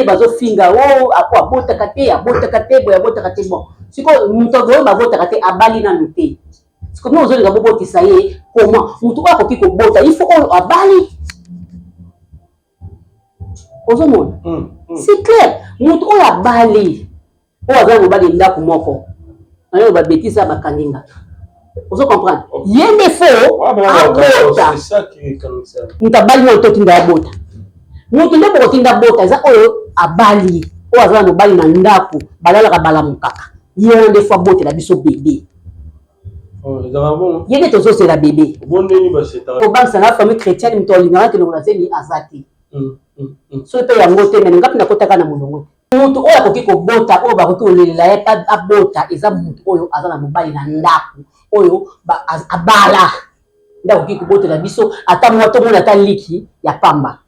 Bazofinga o ako abotaka te, abotaka te boye, abotaka te. Bon, sikoyo moto oyo babotaka te, abali nanu te, sikoyo bino ozolinga bobotisa ye comment? Moto oyo akoki kobota, il faut oyo abali. Ozomona? C'est clair, moto oyo abali, oyo aza na mobali ndako moko, nayo babêtises ya bakangi nga. Ozo comprendre? Ye nde faut abota. Moto abali nano totinda abota, moto nde bokotinda bota eza oyo abali, oyo aza na mobali na ndako, balalaka, balamukaka. Ye wana nde faut abotela biso bébé. Ye nde tozozela bébé. Kobangisa na famille chrétienne, moto alingaka kelongola zemi aza te. Soki mpe yango te, mais nga mpe nakotaka na molongo te. Moto oyo akoki kobota, oyo bakoki kolelela ye abota, eza moto oyo aza na mobali na ndako, oyo abala, nde akoki kobotela biso ata mwa tomona ata liki ya pamba,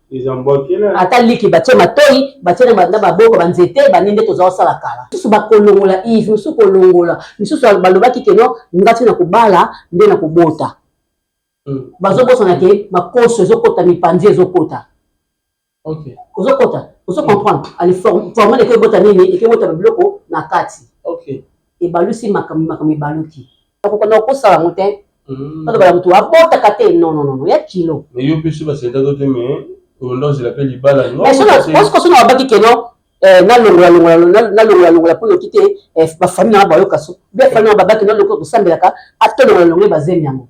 ata liki batie matoi, batie na baboko, banzete bani nde toza kosala kala. Misusu bakolongola ive, misusu kolongola, misusu balobaki que non, nga ti na kobala nde na kobota. Bazobosana ke makoso ezokota, mipanzi ezokota, ozokota, ozo comprendre? Ale formule ekebota nini? Ekebota babiloko na kati, ebalusi makambo, makambo ebaluki. Nakokanda kosala yango te. Balobala motu abotaka te, non, non, non, ya kilo. Mais yo mpe so basendaka te, mais onda ozela mpe libala. Osikoso na babaki que non, nalongola longola, nalongola longola mpo noki te bafamille nanga bayoka so bia famille nanga babaki nalokola kosambelaka, atolongola longola bazemi yango,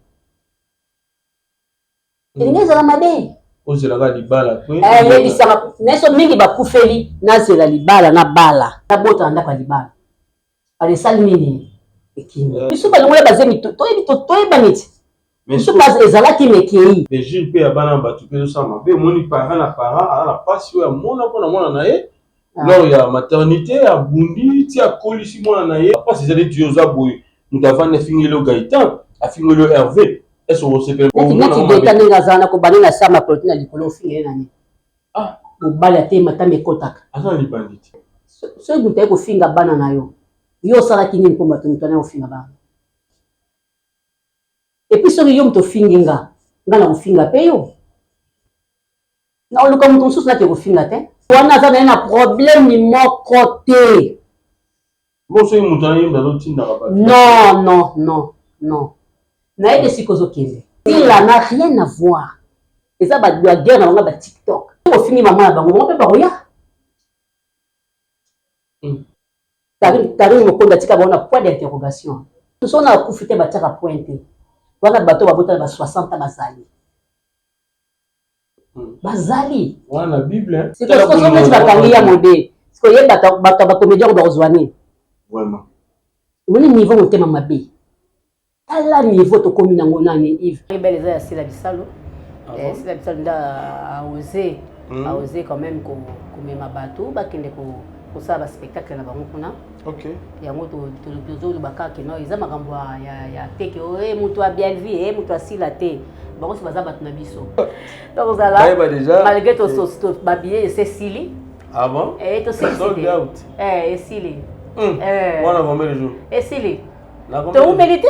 elingi ezala mabe. Ozelaka libala? Yebisaka neso mingi bakufeli. Nazela libala, nabala, nabota na ndako ya libala. Ale esali nini? Ekimi biso balongola bazemi, toyebi, toyebani ti biso ezalaki mekei. Régime mpe ya bana bato mpe ezosala mabe. Omoni, parent na parent aza na mpasi oyo amona mpona mwana na ye lors ya maternité, abundi ti akolisi mwana na ye. Mpasi eza neti yo oza boye, moto avandi, afingeli yo Gaëtan, afingeli yo Hervé, est-ce osepela? Neti Gaëtan ndenge azala na kobanda na sa makolo ti na likolo, ofingeli na nini? Mobali atema tama ekotaka. Aza na libandi te. Soki moto aye kofinga bana na yo, yo osalaki nini mpo bato moto anaye kofinga bana? Et puis soki yo moto ofingi nga, nga na kofinga mpe yo, na oluka moto mosusu nake kofinga te. Wana aza na ye na problème moko te. Bo soki moto ayemba, azotindaka bato. Non, non, non, non, nayebi esika ozokende. Sila n'a rien à voir, eza baguerre na bango ba TikTok. Ofingi mama na bango, bango mpe bakoya. Karine Mokonzi atika bango na point d'interrogation. So na akufi te, batiaka point te. Wana bato babotana ba 60 ans bazali, bazali. Wana na Bible. Sikoyo neti bakangi ya mode, sikoyo ye bato ya bacomédien bakozwa nini? Vraiment. Omoni niveau motema mabe? Tala niveau tokomi nango. Nani Yves Bel eza ya Sila Bisalo. Sila Bisalo nde aose, aose quand même komema bato bakende kosala baspectacle na bango kuna. Yango tozoloba kaka que non, eza makambo ya teke e moto ya Bielvi e moto asila te, bango so baza bato na biso. Tokozala malgré babillet ese esili. Ah bon? Tosilisi te, esili. Wana combien de jours? Esili, toumeli te.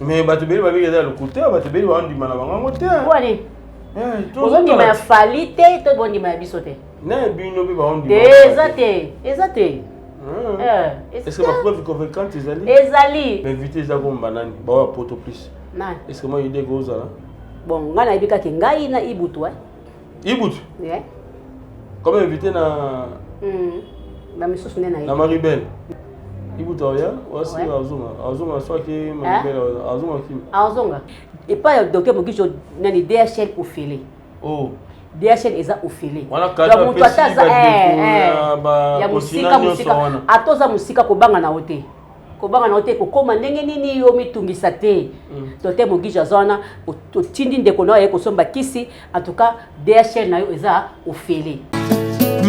Mais bato ebele babiki eza lokuta, bato ebele baondima na bango te. Wani ozondima ya Fally te to bondima ya biso te? Na bino mpe baondima. Te, eza te, eza te. Est-ce que bapreuve convaincante ezali? Ezali. Invité eza komba nani baoya poto plus? Nani? Est ce que mwa idée kozala? Bon, ngai nayebi kaka ngai na Ibutu. Ibutu? Yeah. Comme invité na Bamisusu nde na Maribel, Ibutu aoya wasi azonga, azonga soki Maribel azonga kimi. Azonga epai ya docteur Mokijo nani, DHL ofele. Oh. DHL eza ofele. Moto ata aza ya mosika mosika, ata oza mosika, kobanga na yo te, kobanga na yo te. Kokóma ndenge nini yo mitungisa te. Docteur Mogijo aza wana, otindi ndeko na yo aye kosomba kisi. En tout cas DHL na yo eza ofele.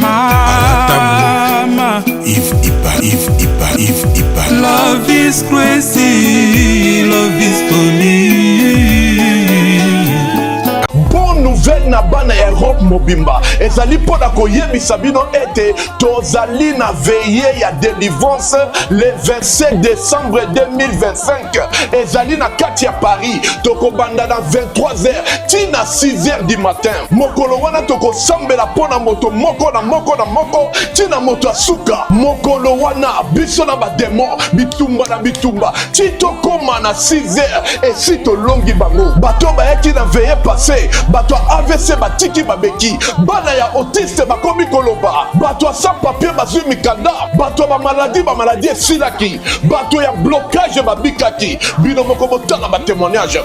Mama Yves Ipa, Yves Ipa, Yves Ipa. Love is crazy, love is funny. Bonne nouvelle. na bana ya Europe mobimba, ezali mpo na koyebisa bino ete tozali na veillée ya delivrance le 27 décembre 2025. Ezali na kati ya Paris. Tokobanda na 23h ti na 6h du matin. Mokolo wana tokosambela mpo na moto moko na moko na moko ti na moto ya suka. Mokolo wana biso na bademo bitumba na bitumba ti tokoma na 6 heures esi tolongi bango. Bato bayaki na veille passe, bato ya AVC batiki babeki, bana ya autiste bakomi koloba, bato ya sans papier bazwi mikanda, bato ya bamaladi bamaladi esilaki, bato ya blocage babikaki. Bino moko botala batémoignage.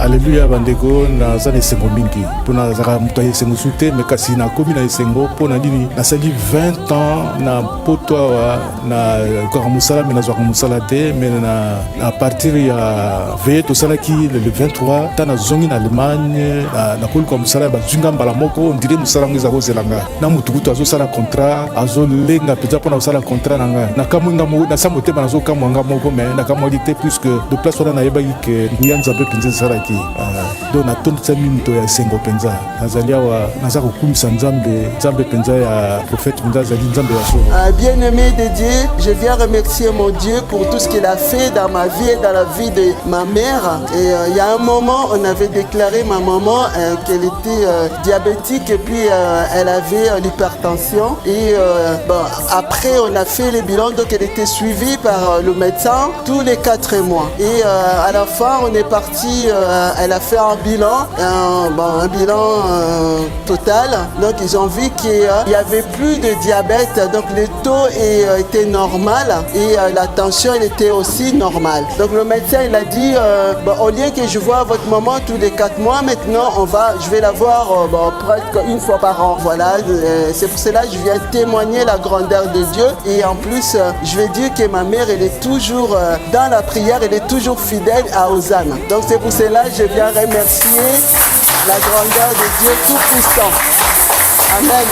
Aleluya bandeko, naza na esengo mingi mpo nazalaka moto ya esengo su te, me kasi nakomi na esengo mpo na nini? Nasali 20 ans na poto awa, nalukaka mosala me nazwaka mosala te. Me na à partir ya veye tosalaki le 23, ntango nazongi na Allemagne, nakoluka mosala, bazwi nga mbala moko. Ondire mosala yango eza kozela nga na motu kutu azosala contrat, azolenga mpenza mpona kosala contrat na nga. Nakamwi nga moko, nasa motema nazokamwa nga moko, me nakamwaki te puisque de place wana nayebaki ke nguya Nzambe mpenza esalaki. Donc natondisami moto ya esengo mpenza. Nazali awa, naza kokumisa Nzambe, Nzambe mpenza ya prophète, mpenza azali Nzambe ya solo. Bien-aimé de Dieu, je viens remercier mon Dieu pour tout ce qu'il a fait dans ma vie et dans la vie de ma mère. Et il y a un moment, on avait déclaré ma maman qu'elle était diabétique et puis elle avait l'hypertension. Et bon, après, on a fait les bilans, donc elle était suivie par le médecin tous les 4 mois. Et à la fin, on est parti, elle a fait un bilan, bon, un bilan total. Donc ils ont vu qu'il n'y avait plus de diabète, donc le taux était normal et la tension, elle était aussi normale. Donc le médecin, il a dit, bon, au lieu que je vois votre maman tous les 4 mois, maintenant je vais la voir bon, presque une fois par an. Voilà, c'est pour cela que je viens témoigner la grandeur de Dieu. Et en plus, je vais dire que ma mère, elle est toujours dans la prière, elle est toujours fidèle à Hosanna. Donc c'est pour cela que je viens remercier la grandeur de Dieu Tout-Puissant. Amen.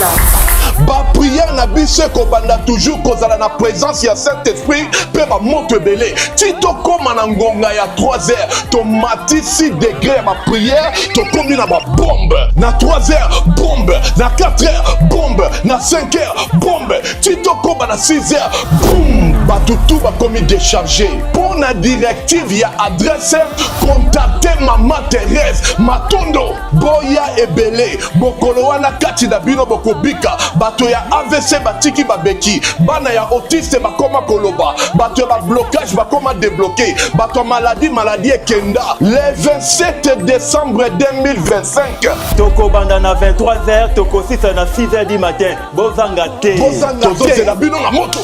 Baprière na biso ekobanda toujours kozala na présence ya Saint-Esprit mpe bamoto ebele ti tokóma na ngonga ya 3 heures. Tomatisi degré ya baprière, tokómi na babombe. Na 3 heures bombe, na 4 heures bombe, na 5 heures bombe, ti tokóma na 6 heures, boum, bato tu bakomi déchargé. Mpo na directive ya adresse, contacte Mama Thérèse Matondo. Boya ebele mokolo wana, kati na bino bokobika. Bato ya AVC batiki babeki, bana ya autiste bakoma koloba, bato ya bablocage bakoma débloqué, bato ya maladi maladi ekenda. Le 27 décembre 2025. Tokobanda na 23h, tokosisa na 6h du matin. Bozanga te. Bozanga, tozozela bino na moto.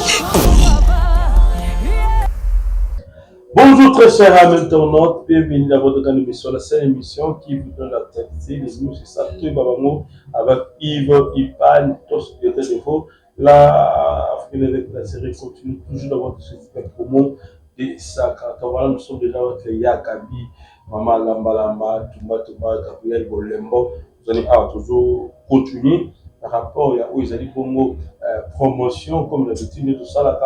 Bonjour très chers amis internautes, bienvenue dans votre grande émission, la seule émission qui vous donne l'actualité, les news et ça, tout Babango, avec Yves Ipan, tous directeur d'info. La Afrique la série continue toujours d'avoir ce super promo de Saka. Voilà, nous sommes déjà avec Yakabi, Maman Lamba Lamba, Tumba Tumba, Gabriel Bolembo. Vous allez toujours continuer par rapport à où ils allaient Congo promotion, comme d'habitude, tout ça, la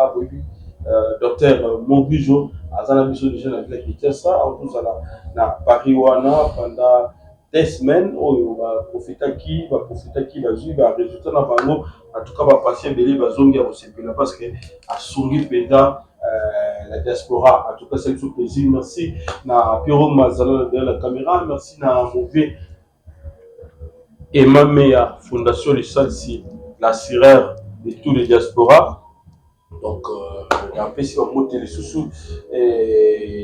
docteur Mobijo aza na biso déjà na ville ya Kinshasa, tozala na Paris wana pendant 2 semaines oyo baprofitaki bazwi barésultat na bango. En tout cas, bapatient ebele bazongi ya kosepela parce que asungi mpenza la diaspora. En tout cas, c'est biso plaisir. Merci na Pierrot Mazala derrière la caméra, merci na mauvais Emma Meya, Fondation Lisalsi, l'assureur de tous les diasporas. Donc, napesi bango te lisusu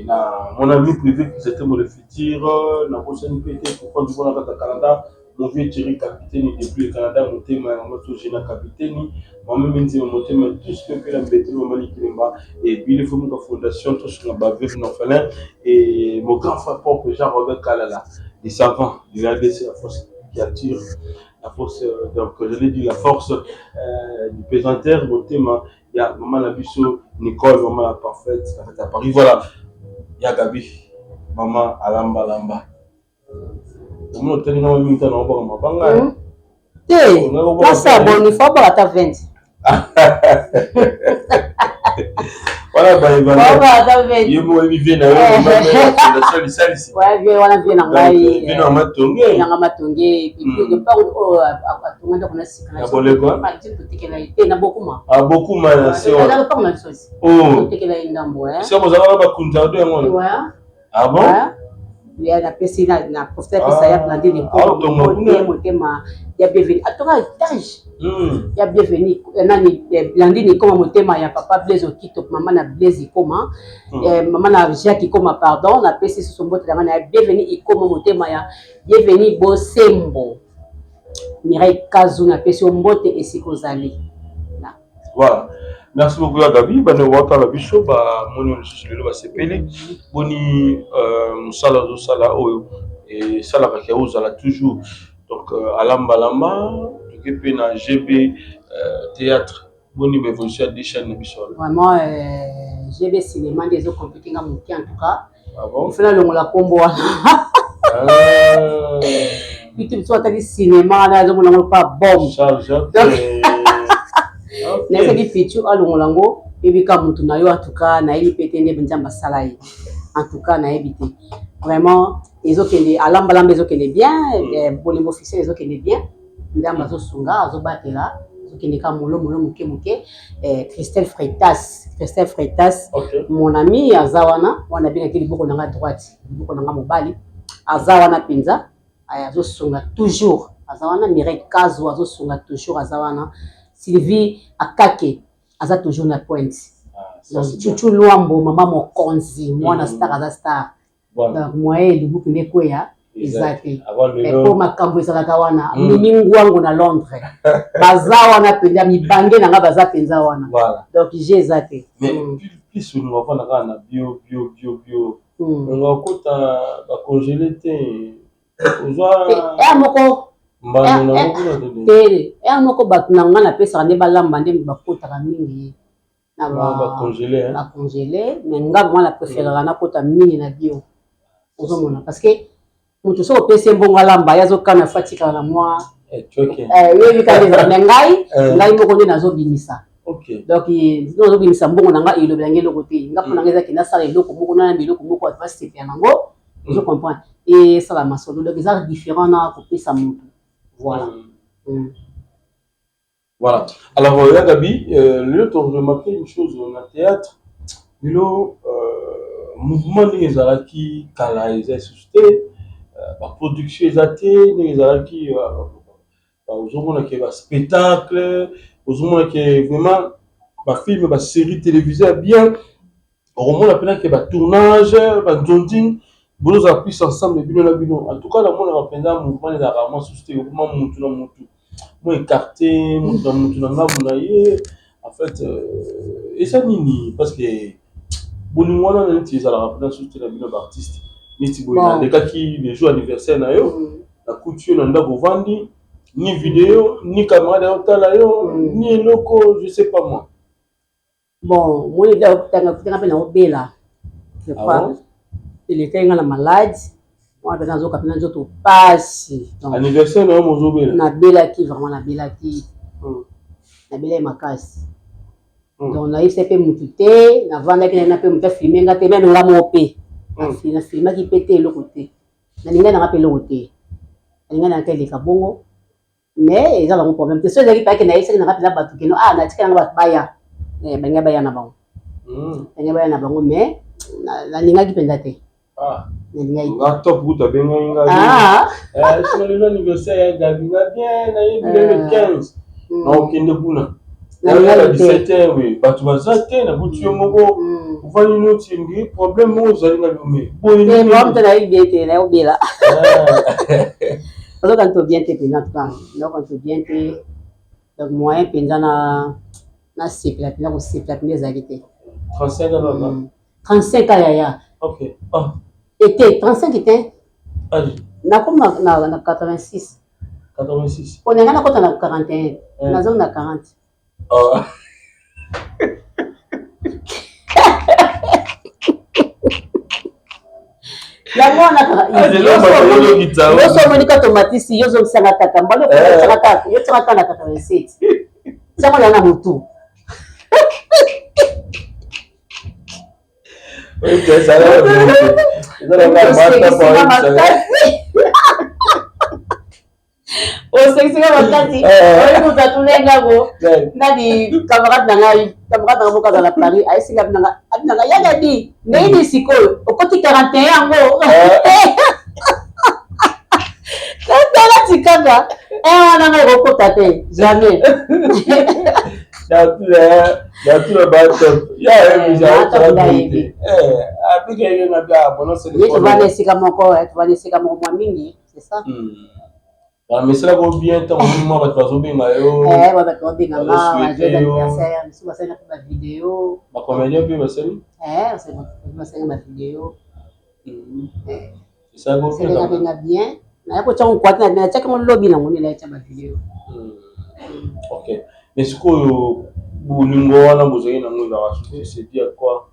na mon ami privé qui c'était mon futur, nabosani mpe te pourquoi ndivona kaka Canada, mon vieux Thierry Capitaine depuis le Canada, motema ya mama Togena Capitaine, mama Minzima, motema tous mpe na mbetelo mama Likilemba et Bile Fomuka Fondation tosunga baveuve na orphelin et mon grand frère propre Jean-Robert Kalala, les savants de l'ABC, la force qui attire la force, donc je l'ai dit, la force du pesanteur, motema ya mama na biso Nicole, mama la parfaite na kati ya Paris. Voilà, ya Gabi, mama alambalamba, omona otali nga mingi tana obaka mabanga. Te, nasa boni fo obaka ata 20. Wana bayebana ye moko oyebi vie na yo fondation lisalisi. Ouais, vie wana vie na ngai. Vie na matonge. Nanga matonge. Et puis lopango oyo atonga ndako na sika. Na boleko. Totekela ye te na bokuma. Ah bokuma na se wana. Lopango na biso. Oh. Totekela ye ndambo eh. Sika bozalaka na bakunzardo yango wana. Ouais. Ah bon? Ya napesi na profite apesa ya Blandine Mpo motema ya bienvenu atonga etage ya bienvenu nani Blandine Ikoma motema ya papa Blaise Okito mama na Blaise Ikoma mama na Jacques Ikoma pardon napesi susu mbote na ngai na ya bienvenu Ikoma motema ya bienvenu Bosembo Mireille Kazu napesi yo mbote esika ozali. Voilà. Merci beaucoup ya Gabi. Bana watala biso ba moni lisusu lelo basepeli. Boni mosala ozosala oyo esalaka ke ozala toujours donc alamba lamba toke mpe na GB théâtre boni ba évolution ya deux chaînes na biso wana. Vraiment GB cinéma nde ezo compliquer nga moke en tout cas. Ah bon? Il faut nalongola kombo wana. Ah. YouTube so atali cinéma wana azomona yango pa bombe. Charles Jacques. Nayebisaki Pichu alongola yango ebika mutu na yo en tout cas nayebi pe te nde Nzambe asala ye en tout cas nayebi te vraiment ezokende alambalamba ezokende bien bolingo officiel ezokende bien Nzambe azosunga azobatela ezokende kaka molo molo moke moke. Christelle Freitas Christelle Freitas mon ami aza wana wana abengaki liboko na nga droite liboko na nga mobali aza wana mpenza azosunga toujours aza wana. Mireille Kazu azosunga toujours aza wana. Sylvie Akake aza toujours na pointe. Donc Chuchu Luambo mama mokonzi mwana star aza star. Donc moyen elubu mpenza ekweya eza te po makambo ezalaka wana. Mimi Ngwango na Londres baza wana mpenza mibange na nga baza mpenza wana. Donc je eza te. Mais plus olinga ofanda kaka na bio bio bio bio olinga okota bacongele te ozwa heure moko mbano na yango kuna te heure moko bato na nga napesaka nde balamba nde bakotaka mingi na bacongele bacongele. Mais nga vraiment na préférera nakota mingi na bio ozomona parce que moto soki opesi ye mbongo alamba ye azokana fa atikala na mwa oyebi kaka ezala. Mais ngai ngai moko nde nazobimisa. Donc nazobimisa mbongo na ngai elobela ngai eloko te nga mpo na ngai ezaki nasala eloko moko nayamba eloko moko bato basepela nango ozo comprendre esala masolo. Donc eza différent na kopesa motu voilà. Voilà. Alors, ya Gabi, lelo to remarqué une chose na théâtre. Lelo mouvement ndenge ezalaki kala eza lisusu te, baproduction eza te ndenge ezalaki. Ozomona ke baspectacle, ozomona ke vraiment bafilm, basérie télévisée ya bien, okomona mpena ke batournage banzonding bozozala plus ensemble bino na bino. En tout cas namonaka mpenza mouvement ezalaka mwa susu te, okoma mutu na mutu mwa écarté, mutu na mutu na ngambu na ye. En fait eza nini? Parce que bolingo wana na neti ezalaka mpena susu te na bino baartiste. Neti boye nalekaki le jour anniversaire na yo, nakuti yo na ndako ovandi, ni video ni camarade aotala yo ni eloko, je sais pas moi. Bon, moni kutanga kutanga mpe naobela, je crois elekaki nga na malade wana mpenza, nazoka mpena nzoto pasi. Anniversaire na yo mozobela? Nabelaki vraiment, nabelaki, nabelaki makasi. Donc nayebisa mpe mutu te, navandaki na mpe mutu afilme nga te, même nga moko mpe nafilmaki mpe te eloko te, nalingai nanga mpe eloko te, nalingai nanga te eleka bongo. Mais eza bango problème te so ezalaki pake nayebisaki nanga mpenza bato keno ah natika nanga bato baya balingai baya na bango, balingai baya na bango, mais nalingaki mpenza te. Nalingaki nga top kuta abengai nga soki lelo anniversaire ya Gabi, nga bien nayebi lelo 15 naokende kuna na 17 heures, oui bato baza te, nabuti yo moko ovandi noti ngi problème moko ozali nga biome boye te nayebi bien te nayobela nazoka nto bien te mpenza. En tout cas nayoka nto bien te, donc moyen mpenza na nasepela mpenza kosepela mpenza ezalaki te. 35 ans? 35 ans yaya. Ok, ah. Ete 35 te, nakomi na 86. 86. Po na ngai nakota na 41, nazongi na 40. Oh. Yango wana yoso omoni kaka tomatisi yo ozongisanga kaka mbala yo tiaka kaka na 87 tiango na motu. Osekisi nga makasi. Oyebi moto atuna ngango nani? Camarade na ngai, camarade na ngai moko aza na Paris, ayesi nga, abinanga, abinanga ya Gabi, ndenge nini sikoyo okoti 41 yango? Tala tikaka wana ngai ekokota te jamais. Ye tovanda esika moko, tovanda esika moko mwa mingi, c'est ça. Bamesela ko bien ntango omoni mwa bato bazobenga yo. Bato babenga nga ba joyeux anniversaire, mosusu basali mpe ba vidéo. Ba comédien mpe basali. Basali ba vidéo. Esalaka benga bien, naya kotya ngo kwati, natiaki ngo lobi nango nde nayetya ba vidéo. Ok, mais sikoyo bolingo wana bozali nango ezalaka soki c'est dû à quoi?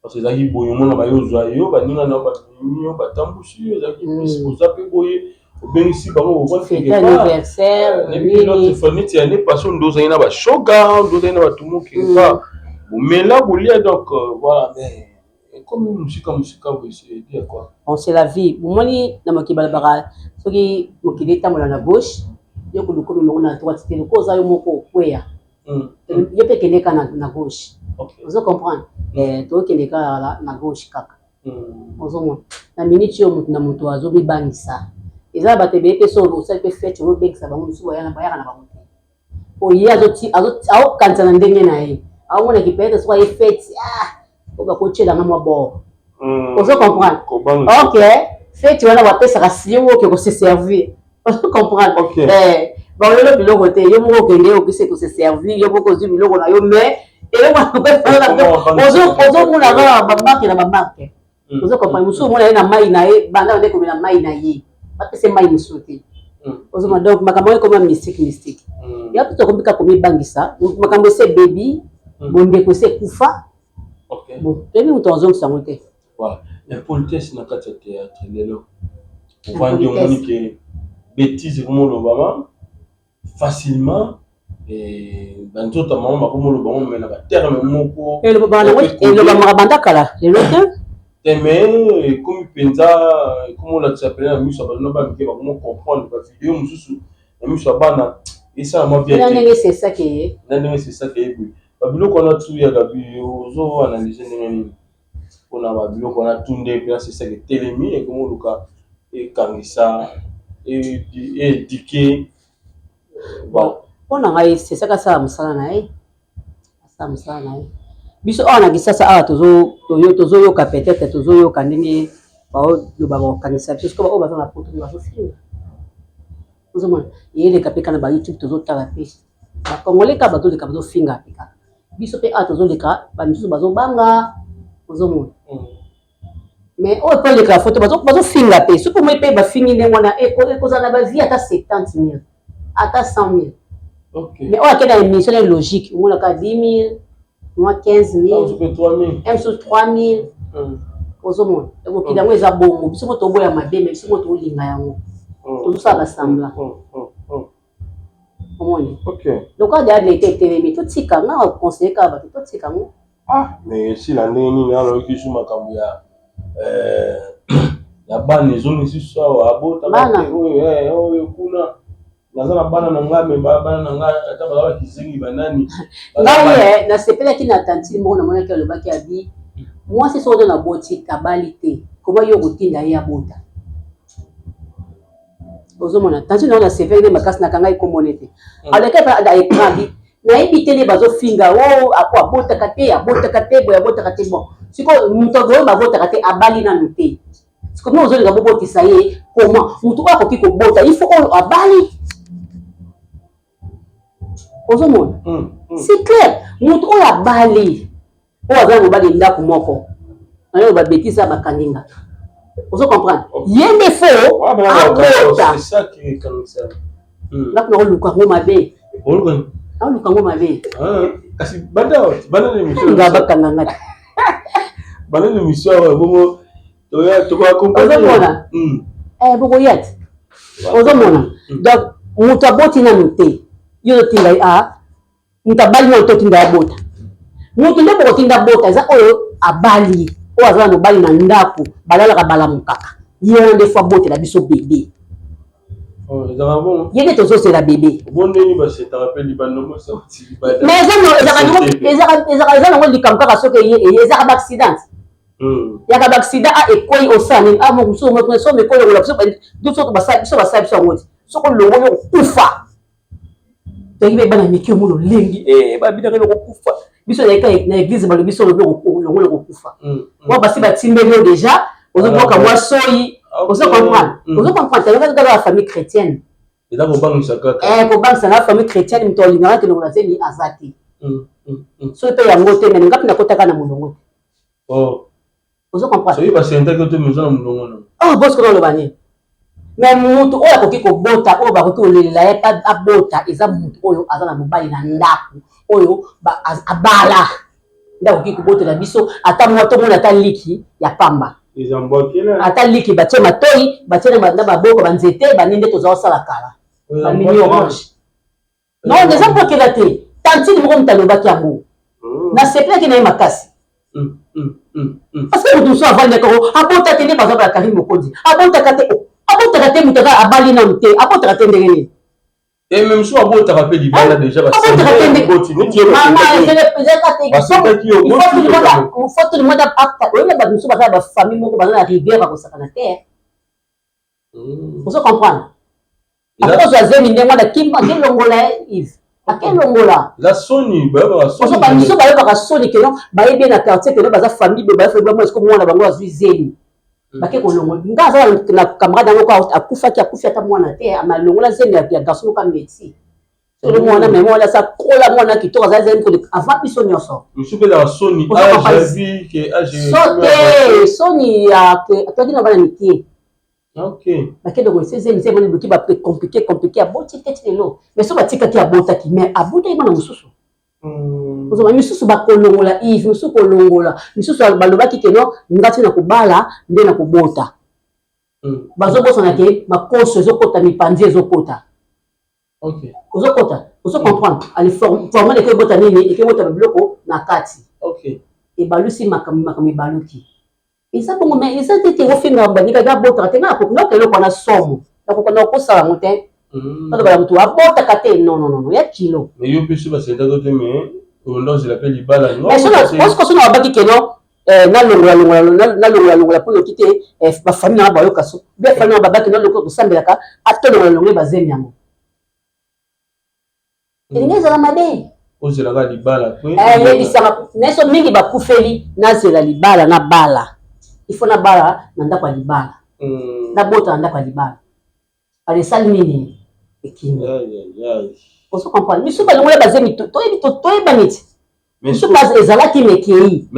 Parce que ezalaki boye, omona baye ozwa yo, baninga na yo bamemi yo, batambusi yo, ezalaki plus boza mpe boye, obengisi bango, bovandi quelque part. Anniversaire. Nayebi l'autre fois neti année passée nde ozali na bashoga, nde ozali na bato mo quelque part, bomela, bolia, donc voilà. Mais ekomi mosika mosika boye, c'est dû à quoi? Bon, c'est la vie. Bomoni, na mokili balobaka soki mokili etambola na gauche, yo koluka omemango na droite te, lokola oza yo moko okweya. Yo mpe kende kaka na gauche, ozo comprendre? Tokende kaka na gauche kaka. Ozomona na minute oyo motu na moto azomibangisa, eza na bato ebele mpe. So osali mpe fête, obengisa bango, mosusu bayaka na bango te, po ye aokanisa na ndenge na ye, aomonaki peut-être soki aye fête, oyo bakotielanga mwa bord. Ozo comprendre? Ok, fête wana bapesaka si oke kose servir, ozo comprendre? Balelo biloko te, yo moko okende okise kose servir, yo moko ozwi biloko na yo, mais eloko ozomona kaka ba marque na ba marque, ozo comprendre? Mosusu omona ye na mai na ye, banda bande komela mai na ye, bapesa mai mosusu te, ozomona? Donc makambo wana ekoma mystique mystique. Ya mpe tokomi kaka komibangisa, makambo esi ebebi, bondeko esi ekufa. Bon, toyebi moto azongisa yango te. Impolitesse na kati ya théâtre lelo, ovandi omoni ke bêtise ekomolobama facilement, banzoto ya mama bakomoloba ngo, me na ba terme moko. Elobamaka banda kala, lelo te. Te, mais ekomi mpenza, ekomi olakisa pene na miso ya bato na bamike, bakomo comprendre ba vidéo mosusu na miso ya bana, esala mwa bien. Na ndenge sesaki ye. Na ndenge sesaki ye boye, babiloko wana tu yaka, ozo analyse ndenge nini mpona babiloko wana tu nde mpena sesaki etelemi, ekomi oluka ekangisa, éduquer? Bon, mpo na ngai, sesaki asala mosala na ye, asala mosala na ye. Biso awa na Kisasa awa tozoyoka, peut-être tozoyoka ndenge baoloba bakokangisa biso. Sikoyo oyo baza na Poto mpe bazofinga, ozomona eyeleka mpe kaka na ba YouTube, tozotala mpe Bakongole kaka bazoleka, bazofinga mpe kaka. Biso mpe awa tozoleka, bamisusu bazobanga, ozomona? Mais oyo mpe oleka foto, bazofinga mpe. Soki omoi mpe bafingi ndenge wana, ekozala na ba vues ata 70 000, ata 100 000. Mais oyo ake na émission na logique, omonaka 10 000, mwa 15 000, mosusu 3 000, ozomona? Mokili yango eza bongo. Biso mo toboya mabe, mais biso mo tolinga yango, tozosala ba semblant, omoni? Lokola deya leta etelemi, totika. Nga conseiller kaka bato totika yango. Ah, mais esila ndenge nini? Aloki su makambo ya bana ezongi lisusu awa, abotaka te oyo oyo kuna, naza na bana na ngai, me bana na ngai ata baza bakizengi banani. Ngai nasepelaki na tantine moko namonaki, alobaki abi mwasi soki oza na boti, abali te, koma yo kotinda ye abota, ozomona? Tantine wana nasepelaki nde makasi, nakanga ekomone te. Aleki na écran, abi nayebi te nde bazofinga o ako abotaka te, abotaka te boye, abotaka te. Bon, sikoyo moto oyo babotaka te, abali nanu te, sikoyo bino ozolinga bobotisa ye comment? Moto oyo akoki kobota, il faut oyo abali, ozomona? C'est clair, moto oyo abali, oyo aza na mobali ndako moko nayo, ba bêtise bakangi nga, ozo comprendre? Ye nde faut abota. Nga mpona koluka yango mabe, aoluka yango mabe. Kasi banda nga bakanga nga te. Banda émission awa bongo. Ozomona, bokoya te, ozomona? Donc moto aboti nanu te, yo ozotinda ye? A moto abali nanu te, otinda ye abota? Moto nde bokotinda bota eza oyo abali. Oyo aza na mobali na ndako, balalaka balamukaka, ye wana nde faut abotela biso bebe. Oh, ezalaka bongo. Ye nde tozozela bebe. Bondeni basetaka mpe libanda mosauti libanda. Mais eza nango likambo kaka soki eye ezaka ba accident. Yaka ba accident a ekwei osala nini? Ah, mosusu so mekolongola biso biso basala biso basala biso yango ti soki olongoli okokufa. Toyaki mpe bana mike omo lolengi babinaka eloko kufa biso na église balobi so olobi olongoli okokufa. Wa basi batimbeli yo déjà ozobwaka mwa soyi, ozo comprendre, ozo comprendre. Tayokaki kaka ya famille chrétienne. Eza kobangisa kaka. Kobangisa na famille chrétienne, moto alingaka kelongola zemi aza te. Soki mpe yango te, mais nga mpe nakotaka na molongo te. Ozo comprendre? Soki basentaki te, moza na molongo na. Oh, bosko oloba nini? Mais mutu oyo akoki kobota, oyo bakoki kolelela ye abota, eza mutu oyo aza na mobali na ndako, oyo abala nde akoki kobotela biso ata mwa tomona ata liki ya pamba, ata liki batie matoi, batie na maboko banzete banini nde toza kosala kala, bamini orange. Non, eza mbwakela te. Tantine moko moto alobaki yango, nasepelaki na ye makasi parce que moto mosusu avandaka abota te nde baza bala Karine Mokonzi abotaka te, abotaka te, moto aza abali nanu te, abotaka te ndenge nini? Même mosusu abotaka mpe libanda déjà. Abotaka te ndenge tout le monde oyebi. Bato mosusu baza na bafamille moko, baza na rigueur, bakosakana te. Ozo comprendre? Akozwa zemi ndenge wana, kimba akelongola Yves, akelongola. Eza soni, bayokaka soni. Biso bayokaka soni keno bayebi na quartier keno baza famille boye, baza famille moko. Mwana bango azwi zemi, bake kolongola. Nga aza na camarade yango akufaki, akufi ata mwana te, amalongola zemi ya garçon moko ameti solo mwana. Mais mwana asa kola, mwana kitoko, azali zemi avant biso nyonso. Mosusu mpe ezaka soni. So te, soni ya toyaki na bana mike. Bakende koyese zemi, zemi wana eluki ba compliqué compliqué, aboti te ti lelo. Mais so batikaki, abotaki, mais abotaki mwana mosusu. Ozoma misusu bakolongola Yves, misusu kolongola, misusu balobaki keno nga ti na kobala nde na kobota. Bazobosana ke makoso ezokota, mipanzi ezokota, ozokota, ozo comprendre? Ale formule eke ebota nini, eke ebota babiloko na kati, ebalusi makambo, makambo ebaluki. Eza bongo, mais eza te te ofinga baninga abotaka te. Nga nakoka eloko wana somo, nakoka na okosala yango te. Balobala motu abotaka te, non, non, non, ya kilo. Mais yo mpe so basentaki te, mais onda ozela mpe libala. Osikoso na babaki keno nalongola longola, nalongola longola mpo noki te bafamille nanga bayoka so bia famille nanga babaki nalokola kosambelaka atolongola longola bazemi yango, elingi ezala mabe. Ozelaka libala. Yebisaka neso mingi bakufeli. Nazela libala, nabala, il faut nabala na ndako ya libala, nabota na ndako ya libala. Ale esali nini? Ekimi. Ozo comprendre? Misu balongola bazemi, toyebi, toyebani ti misu ezalaki mekei,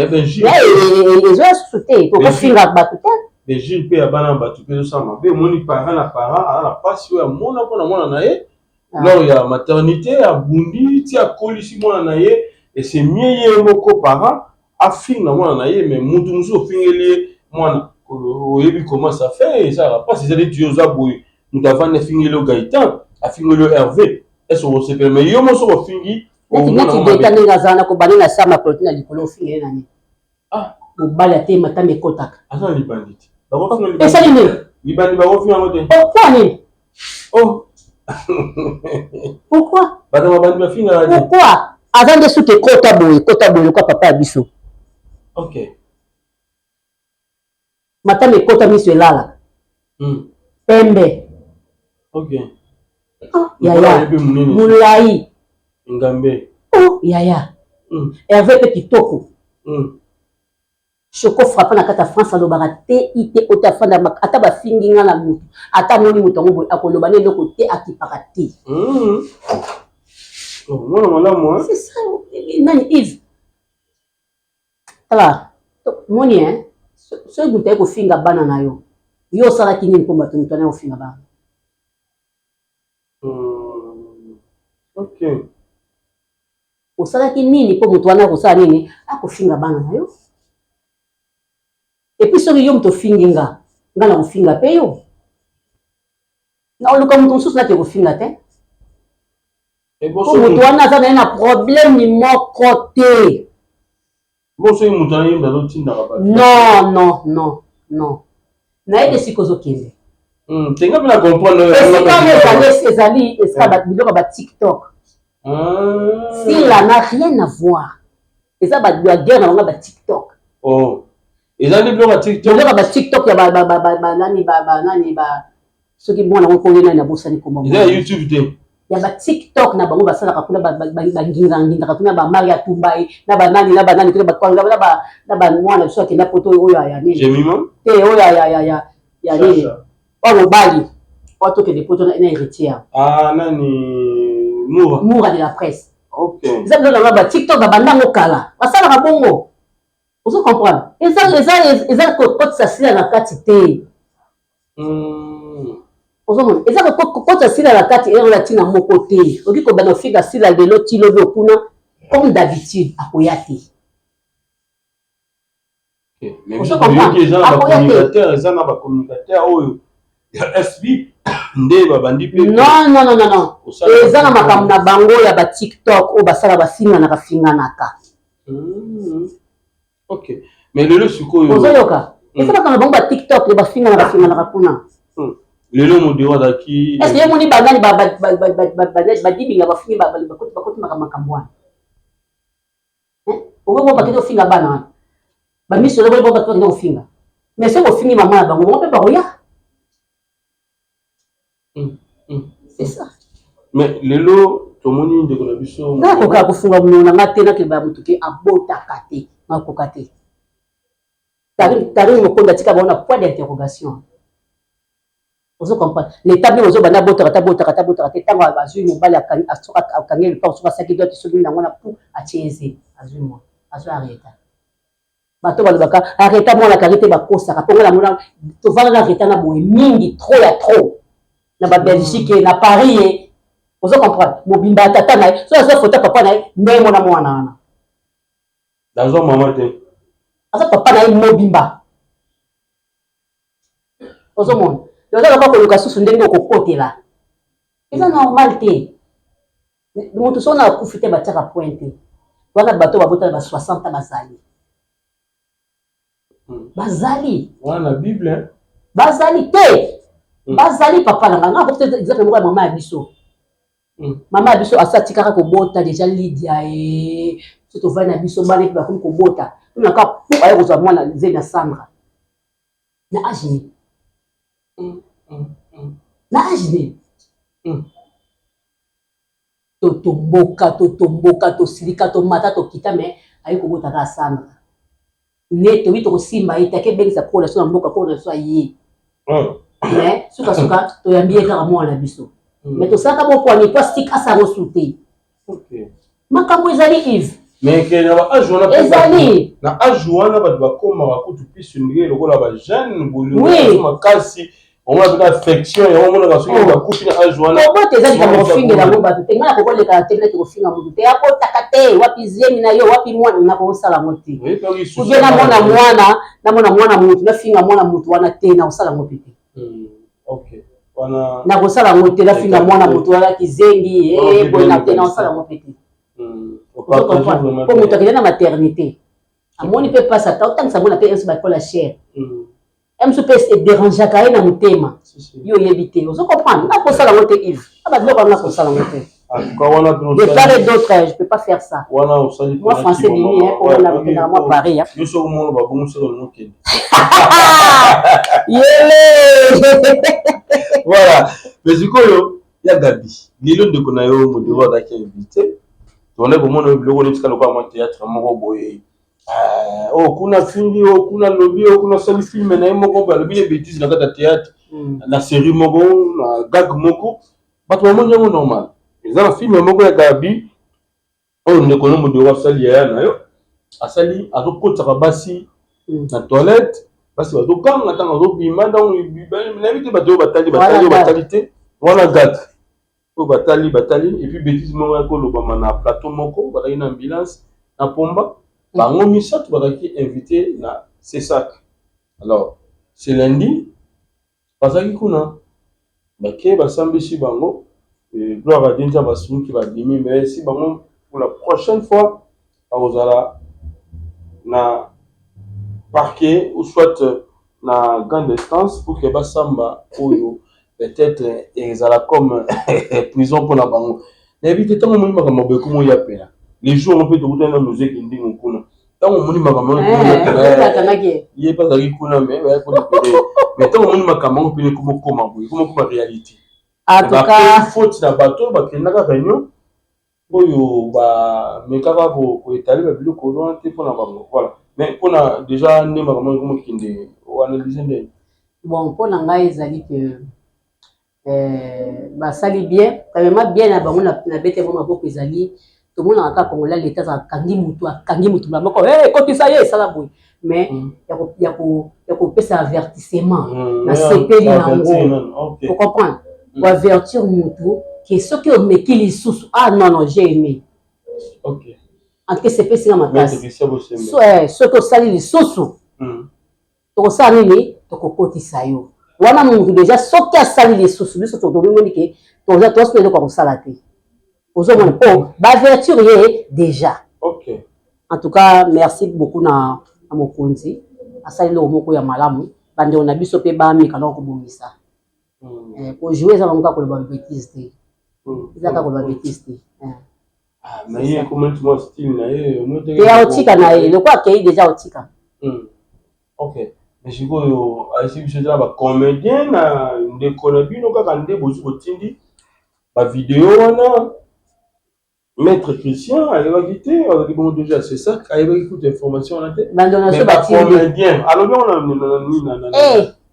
ezoya susu te, tokofinga bato te. Injure mpe ya bana bato mpe ezosala mabe. Omoni parent na parent aza na mpasi oyo amona mpona mwana na ye lors ya maternité, abundi ti akolisi mwana na ye. Ese mie ye moko parent afinga mwana na ye, mais mutu mosusu ofingeli ye mwana, oyebi comment ça fait? Ezalaka mpasi. Eza neti yo oza boye, moto avandi afingeli yo Gaëtan, afingeli yo Hervé, est-ce okosepela? Mais yo moko ofingi. Neti Gaëtan ndenge azala na kobanda na sa makolo te na likolo, ofingeli na nini? Mobali atema tama ekotaka. Aza na libandi te. Esali nini? Libandi bakofinga yango te. Pourquoi nini? Oh, pourquoi? Bato mabandi bafingaka te. Pourquoi? Aza nde suki ekota boye, ekota boye lokwa papa ya biso. Matama ekota, miso elalaka, pembe. Yaya molai. Ngambe. Oh yaya. Hervé mpe kitoko. Choco frappe na kati ya France, alobaka te ite oyo te, afanda ata bafingi nga na motu, ata amoni moto yango boye, akoloba na eloko te, akipaka te. Mwana malamu. C'est ça. Nani Yves, tala, moni hein, soki moto aye kofinga bana na yo, yo osalaki nini mpo bato moto anaye kofinga bana? Osalaki nini mpo moto wana akosala nini, akofinga bana na yo? Et puis soki yo moto ofingi nga, nga na kofinga mpe yo, na oluka moto mosusu nati kofinga te, po moto wana aza na ye na problème moko te. Bon, soki moto ayemba azotindaka bato. Non, non, non, non, nayebi esika ozokende. Tenga mpe na comprendre. Esika wana ezali, ezali esika biloko ya batiktok. Sila n'a rien à voir, eza baguerre na bango batiktok. Oh. Eza nde biloko ya TikTok? Biloko ya batiktok ya banani, banani, soki mwana ngo koye nani, nabosani kombo. Eza ya YouTube te? Ya batiktok na bango basalaka kuna, bangingangingaka kuna, bamari atumba ye na banani na banani kuna, na bamwana biso akenda poto oyo ya nini. Jemima? Te, oyo ya nini, oyo mobali oyo tokende poto na héritière. Ah, nani, Moura? Moura de la presse. Ok. Eza biloko nango batiktok, babandango kala, basalaka bongo. Ozo comprendre? Eza kokotisa Sila na kati te. Ozomona, eza kokotisa Sila na kati eza na ntina moko te. Okoki kobanda kofinga Sila lelo ti lobi okuna, comme d'habitude akoya te. Eza na bacommunicateur, eza na bacommunicateur oyo ya SB nde babandi mpe. Non, non, non, non, non, eza na makambo na bango ya batiktok oyo basala, bafinganaka finganaka. Ok, mais lelo sikoyo Ozoyoka? Eza makambo na bango batiktok nde bafinganaka finganaka kuna. Lelo Modero azalaki Est ce que ye moni banani badibinga bafingi, bakotimaka makambo wana? Okoki bakende kofinga bana wana, bamiso eloko bango bato bakende kofinga, mais soki bofingi mama na bango, bango mpe bakoya. C'est ça. Mais lelo tomoni ndeko na biso Nakoka kofunga monoko na nga te, nakeba motu ke abotaka te, nakoka te. Karine Mokonzi atika bango na point d'interrogation. Ozo comprendre? L'état bino ozobanda abotaka te, abotaka te, abotaka te. Ntango azwi mobali, akangi lupango, soki asaki dot, soki nango na pu atie eze, azwi mwana, azwi Arieta. Bato balobaka Arieta mwana kari te, bakosaka. Mpongo namona tovanda na Arieta na boye mingi, trop ya trop na babelgique, na Paris ye. Ozo comprendre? Mobimba ya tata na ye, so azwa foto ya papa na ye ndenge mona mwana wana. Nazwa mama te. Aza papa na ye mobimba. Ozomona, oza loka koluka susu ndenge okokotela, eza normal te. Moto so na akufi te, batiaka point te wana. Bato babotala ba 60 bazali, bazali. Wana na Bible. Bazali te, bazali. Papa na nga, nga exemple moko ya mama ya biso. Mama ya biso asi atikaka kobota déjà. Lidia e so tovandi na biso bana epi bakomi kobota, tunaka po aye kozwa mwana nzeli na Sandra na age nini, na age nini. Totomboka, totomboka, tosilika, tomata, tokita, mais aye kobota kaka Sandra. Ne tobi tokosimba ye te, ake ebengisa kolo na biso na mboka, kolo na biso aye, mais sukasuka toyambi ye kaka mwana na biso. Mais tosalaka bokwani po asika asango su te. Makambo ezali, Yves. Mais ke na baage wana Ezali. Na age wana bato bakomaka kutu plus ndenge lokola bajeune, bolingo makasi, omona mpe affection yango, omonaka soki bakufi na age wana. Kobota eza likambo kofingela yango bato te. Ngai nakokolekaka te, neti kofinga motu te, abotaka te, wapi zemi na yo, wapi mwana, nakosala yango te. Ubie namona mwana, namona mwana motu, nafinga mwana motu wana te, nakosala yango mpe te. Nakosala yango te, nafinga mwana motu wana kizengi boye na te, nakosala yango mpe te. Po moto akende na maternité, amoni mpe mpasi, ata otangisa mwana mpe bakola chere mosusu mpe edérangeaka ye na motema, yo oyebi te. Ozo comprendre? Nakosala yango te, Yves, na babiloko wana nakosala yango te. De part et d'autre, je peux pas faire ça. Moi, français bimi po wana kokendaka mwa Paris. Yo soki omona babongosaka mokende. Yele. Voilà. Mais sikoyo ya Gabi, lelo ndeko na yo Modero azalaki invité, tobandaki komona oyo biloko neti lokola mwa théâtre moko boye, oyo kuna fingi, oyo kuna lobi, oyo kuna asali film na ye moko, balobi ne bétise na kati ya théâtre, na série moko, na gag moko, bato bamoni yango normal. Eza na film moko ya Gabi oyo ndeko no Modero asali, yaya na yo asali, azokotisaka basi na toilette, basi bazoganga ntango azobima. Ntango nayebi te, bato oyo batali, batali, oyo batali te, wana gag oyo batali, batali. Et puis bétise moko ya kolobama na plateau moko, bazalaki na ambulance na Pomba, bango misato bazalaki invité na CSAC. Alors c'est lundi, bazalaki kuna, bake basambisi bango, gloire à Dieu, Nzambe asumuki, babimi. Mais si bango pour la prochaine fois bakozala. Na parquet ou soit na grande instance pour que basamba oyo peut-être ezala comme prison mpona bango. Nayebi te, ntango omoni makambo boye komo ya pela les jours yango mpe tokutani na mozeki ndingo kuna, ntango omoni makambo yango, ye mpe azalaki kuna, mais bayaki kolibere. Mais ntango omoni makambo yango mpene komokoma boye, komokoma réalité, en tout cas faute na bato oyo bakendaka réunion, oyo bamekaka koétaler babiloko wana te mpona bango. Voilà, mais mpona déjà nde makambo yango komokende, oanalyse ndenge? Bon, mpona ngai ezali ke basali bien, premièrement bien na bango, na bete bango maboko. Ezali tomonaka kaka Congolais, leta azalaka akangi mutu, akangi mutu mbala moko, ekotisa ye, esala boye, mais ya kopesa avertissement, nasepeli nango. Ocomprendre, koavertir mutu ke soki omeki lisusu, ah non non, j'ai aimé. En tout cas esepesinga makasi. Soki osali lisusu, tokosala nini? Tokokotisa yo wana. Mutu déjà soki asali lisusu, biso tomoni ke toza toza eloko ya kosala te. Ozomona, mpo baavertir ye déjà. En tout cas, merci beaucoup na mokonzi, asali eloko moko ya malamu. Bandeko na biso mpe bameka noko kobongisa. Kojouer eza bango kaka koloba bêtise te, eza kaka koloba bêtise te. Na ye ekoma neti mwa style na ye. Te, aotika na ye lokola akei déjà, aotika. Ok, mais sikoyo ayesi biso, eza na bacomédien na ndeko na bino kaka nde bozwi, botindi bavideo wana. Maître Christian ayebaki te, azalaki bongo déjà, c'est ça, ayebaki kuta information wana te. Bandeko bacomédien, alobi yango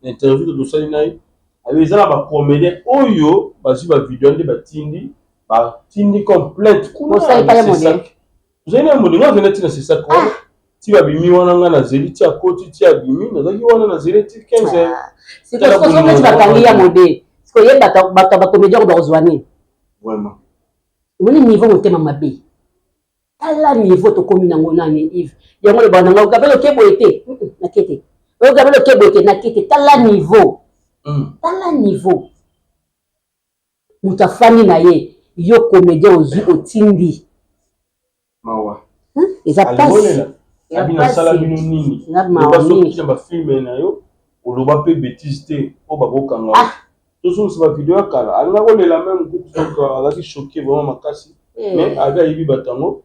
na interview tosali na ye, ayo eza na bacomédien oyo bazwi bavideo nde batindi, batindi comme plainte kuna. Tozali na moninga akenda ntina sesak wana, ti babimi wana, nga nazeli ti akoti, ti abimi, nazalaki wana, nazeli ti 15 heures. Sikoyo bakangi ya mode, sikoyo ye bato ya bacomédien bakozwa nini? Vraiment. Omoni niveau motema mabe, tala niveau tokomi nango. Nani Yves, yango lobaka nanga Gabriel oke boye te, nake te, oyo Gabriel oke boye te, nake te. Tala niveau, tala niveau. Moto afandi na ye, yo comédien ozwi, otindi. Mawa. Eza pasi. Abi nasala bino nini? Loba soki na bafilm na yo oloba mpe bêtise te oyo bakokanga, tozongisa bavideo ya kala. Alinga kolela même kutu, donc azalaki choqué vraiment makasi. Mais abi ayebi bato yango,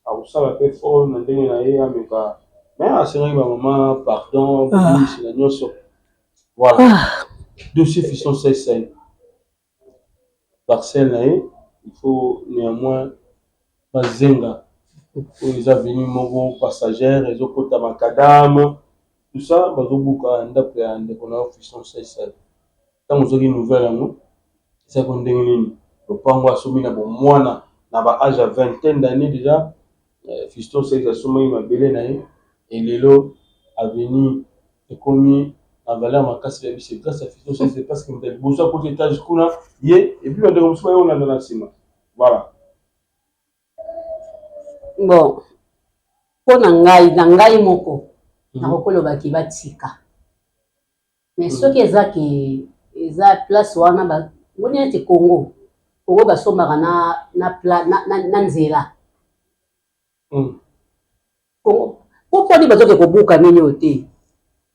akosala mpe fort na ndenge na ye, ameka. Mais asengaki bamama pardon, bolimbisi na nyonso. Voilà, dossier Fiston Saisai, parcelle na ye, il faut néanmoins bazenga oyo eza avenue moko passagère, ezokota macadam, tout ça, bazobuka ndako ya ndeko na yo Fiston Saisai. Ntango ozwaki nouvelle yango, ezalaki ndenge nini? Lopango asombi na bomwana, na ba âge ya vingtaine d'année déjà, Fiston Saisai asomaki mabele na ye. Elelo avenue ekomi na valeur makasi ya biso grâce à Fiston Saisai, parce que moto ya liboso akoti étage kuna ye, et puis bandeko mosusu baye kolanda na nsima. Voilà. Bon, mpo na ngai, na ngai moko, nakokolobaki batika. Mais soki eza ke eza place wana, moni neti Congo, Congo basombaka na nzela. Congo po mponi bazoke kobuka nini oyo te,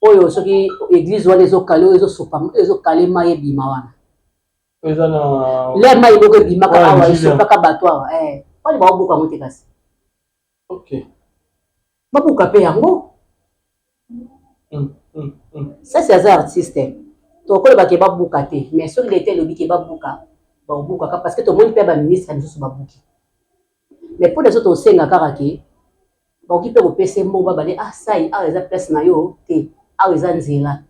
oyo soki église wana ezokale, oyo ezosopa, ezokale mai ebima wana. Eza na le mai moko ebimaka awa, esopaka bato awa, wani baobuka yango te kasi. Babuka mpe yango. Sasi aza artiste, tokolobaka babuka te, mais soki leta elobi ke babuka, bakobukaka, parce que tomoni mpe baministre misusu babuki. Mais mpo na biso, tosenga kaka ke bakoki mpe kopesa mbongo, babale: "Ah sai, awa eza place na yo te, awa eza nzela,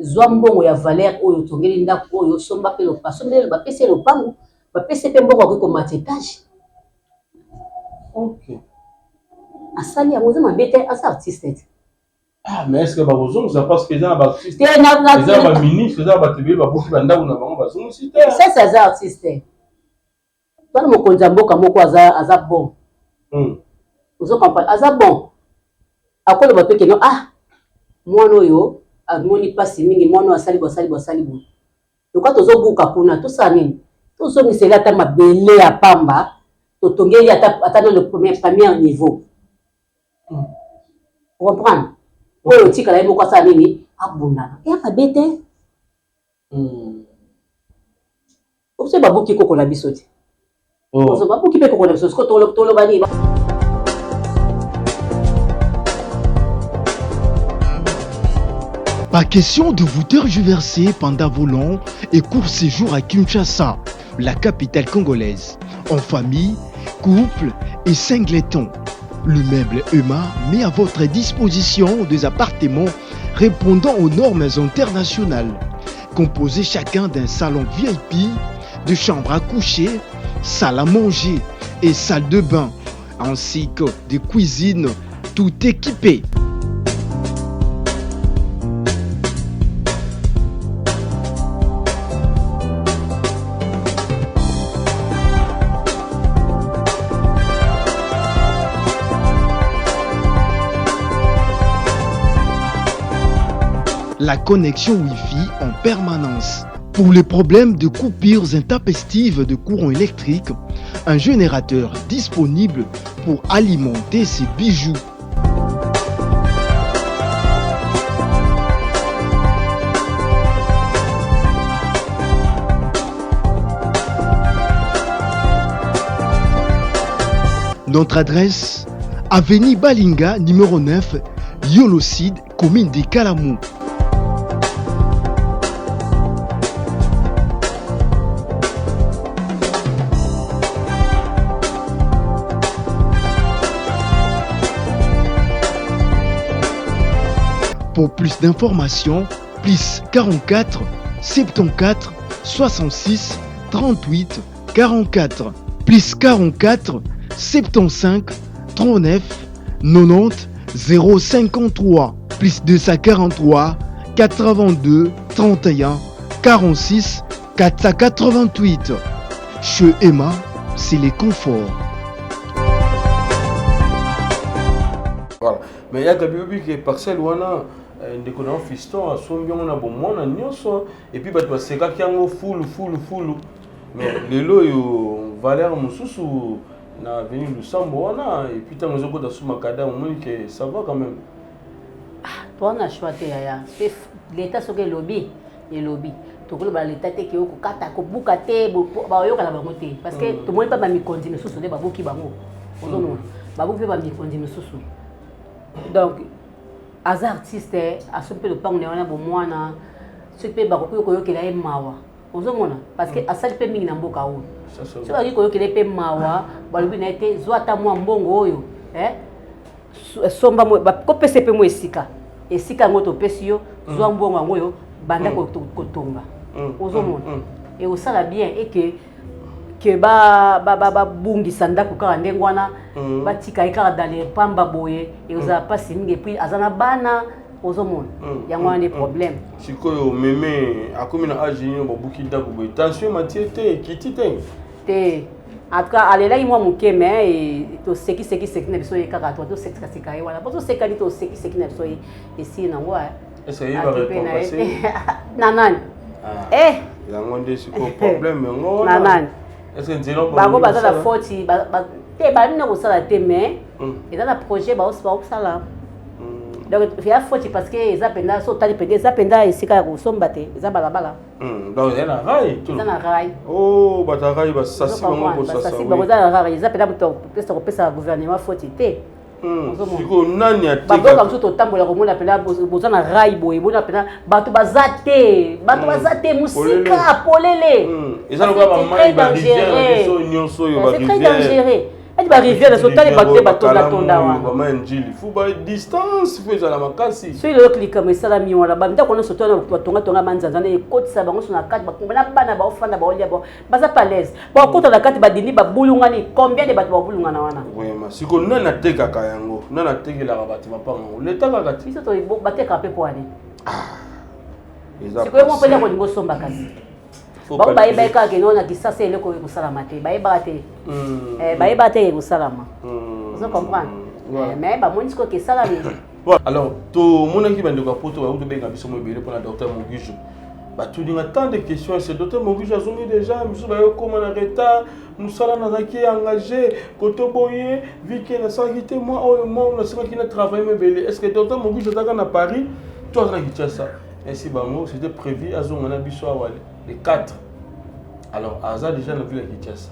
zwa mbongo ya valeur oyo otongeli ndako oyo, somba mpe." Basombeli, bapesi ye lopango, bapesi mpe mbongo, akoki komata étage. Asali yango, eza mabe te, aza artiste te. Ah, mais est ce que bakozongisa? Parce que eza na baartiste, eza na baministre, eza na bato ebele babuki bandako na bango, bazongisi te. Sasi aza artiste wana, mokonzi ya mboka moko aza, aza bon. Ozo comprendre, aza bon, akoloba mpe keno: "Ah, mwana oyo amoni mpasi mingi, mwana oyo asali bo, asali bo, asali boye." Lokola tozobuka kuna, tosala nini? Tozongiseli ata mabele ya pamba, totongeli ata, ata nano premier niveau. Comprendre? Oyo otikala ye moko asala nini? Abundana. Eya mabe te. Biso babuki koko na biso te. Oh. Babuki mpe koko na biso. Sikoyo toloba nini? Pas question de vous tergiverser pendant vos longs et courts séjours à Kinshasa, la capitale congolaise, en famille, couple et singleton. Le meuble EMA met à votre disposition des appartements répondant aux normes internationales, composés chacun d'un salon VIP, de chambres à coucher, salle à manger et salle de bain, ainsi que des cuisines tout équipées. La connexion Wi-Fi en permanence. Pour les problèmes de coupures intempestives de courant électrique, un générateur disponible pour alimenter ses bijoux. Notre adresse, Avenue Balinga, numéro 9, Yolocide, commune de Kalamou. Pour plus d'informations, plus 44 74 66 38 44 plus 44 75 39 90 053 plus 243 82 31 46 488. Chez Emma, c'est les conforts. Voilà. Mais ya Gabi obi ke parcelle wana eh, ndeko na yo fiston asombi yango na bomwana nyonso et puis bato basekaki yango fulu fulu fulu mais lelo oyo valeur mosusu na avenue Lusambo wana et puis ntango ezokota su makadam omoni ke ça va quand même. Ah, toa na choix te yaya leta soki elobi elobi tokoloba leta te ke okokata kobuka te bayokana bango te parce que mm. tomoni mpe bamikonzi misusu nde babuki bango ozomona mm. babuki mpe bamikonzi misusu donc aza artiste asoki mpe lopango na ye wana bomwana soki mpe bakoki koyokela ye mawa ozomona parce que mm. asali mpe mingi na mboka oyo soki bakoki koyokela ye mpe mawa balobi na ye te zwa ata mwa mbongo oyo eh? Somba kopesa mpe mwa esika esika yango topesi yo mm. zwa mbongo yango oyo banda mm. kotonga mm. ozomona ekosala bien eke ke babungisa ndako kaka ndenge wana batika ye kaka dans les pamba boye ekozala mpasi mingi epuis aza na bana ozomona yango wana nde problème sikoyo meme akomi na age nini babuki ndako boye tension matie te ekiti te te en tout cas alelaki mwa moke mais toseki seki seki na biso ye kaka to tosekisa seka ye wana po tosekani toseki seki na biso ye esili nango na nani ah, eh yango nde sikoyo problème yango na nani bango baza na foti te banini na kosala te mais hmm. eza na projet baosala hmm. donc ya foti parce que eza mpenza so otali mpenza eza mpenza esika ya kosomba te eza balabala Hmm, donc eza na rail eza na rail oh bato ya rail basasi bango kosasa bango eza na rail eza mpenza moto kopesa kopesa gouvernement faute te hmm, sikoyo nani atebaboka mosusu totambola komona mpenza boza na rail boye bona mpenza bato baza te bato hmm. baza te mosika polele eza lokola bamai barivière na biso nyonso oyo barivière eti ba rivière na sotali bato te batondatonda wana mama njili fu ba distance fu ezala makasi soki lelo likambo esalami wana bandako nyonso to wana batongatonga manzanza na ekotisa bango nyonso na kati na bana baofanda baolia bao baza pa l'aise bakota na kati badindi babulungani combien de bato babulungana wana vraiment siko nani atekaka yango nani atekelaka bato mapango yango leta kaka ti biso batekaka mpe po ani ah, sikoyo mwa mpenza kolinga osomba kasi bango bayebaki kaka keno na kisasa eloko ekosalama te bayebaka te hmm. eh, bayebaka te ekosalama hmm. ozo comprendre eh, mais bamoni sikoyo kesalami alors tomonaki bandeko ya poto bakuti tobenga biso mo ebele mpona docteur mogijo. Batuni nga tant de questions, c'est docteur Mogijo azongi déjà, misusu baye okoma na retard, mosala nazalaki engagé, koto boye, vu que nasalaki te mwa oyo mwa nasalaki na travail mebele. Est-ce que docteur Mogijo azalaka na Paris to aza na Kinshasa? Ainsi bango, c'était prévu azonga na biso awa le 4. Alors aza déjà na ville ya Kinshasa.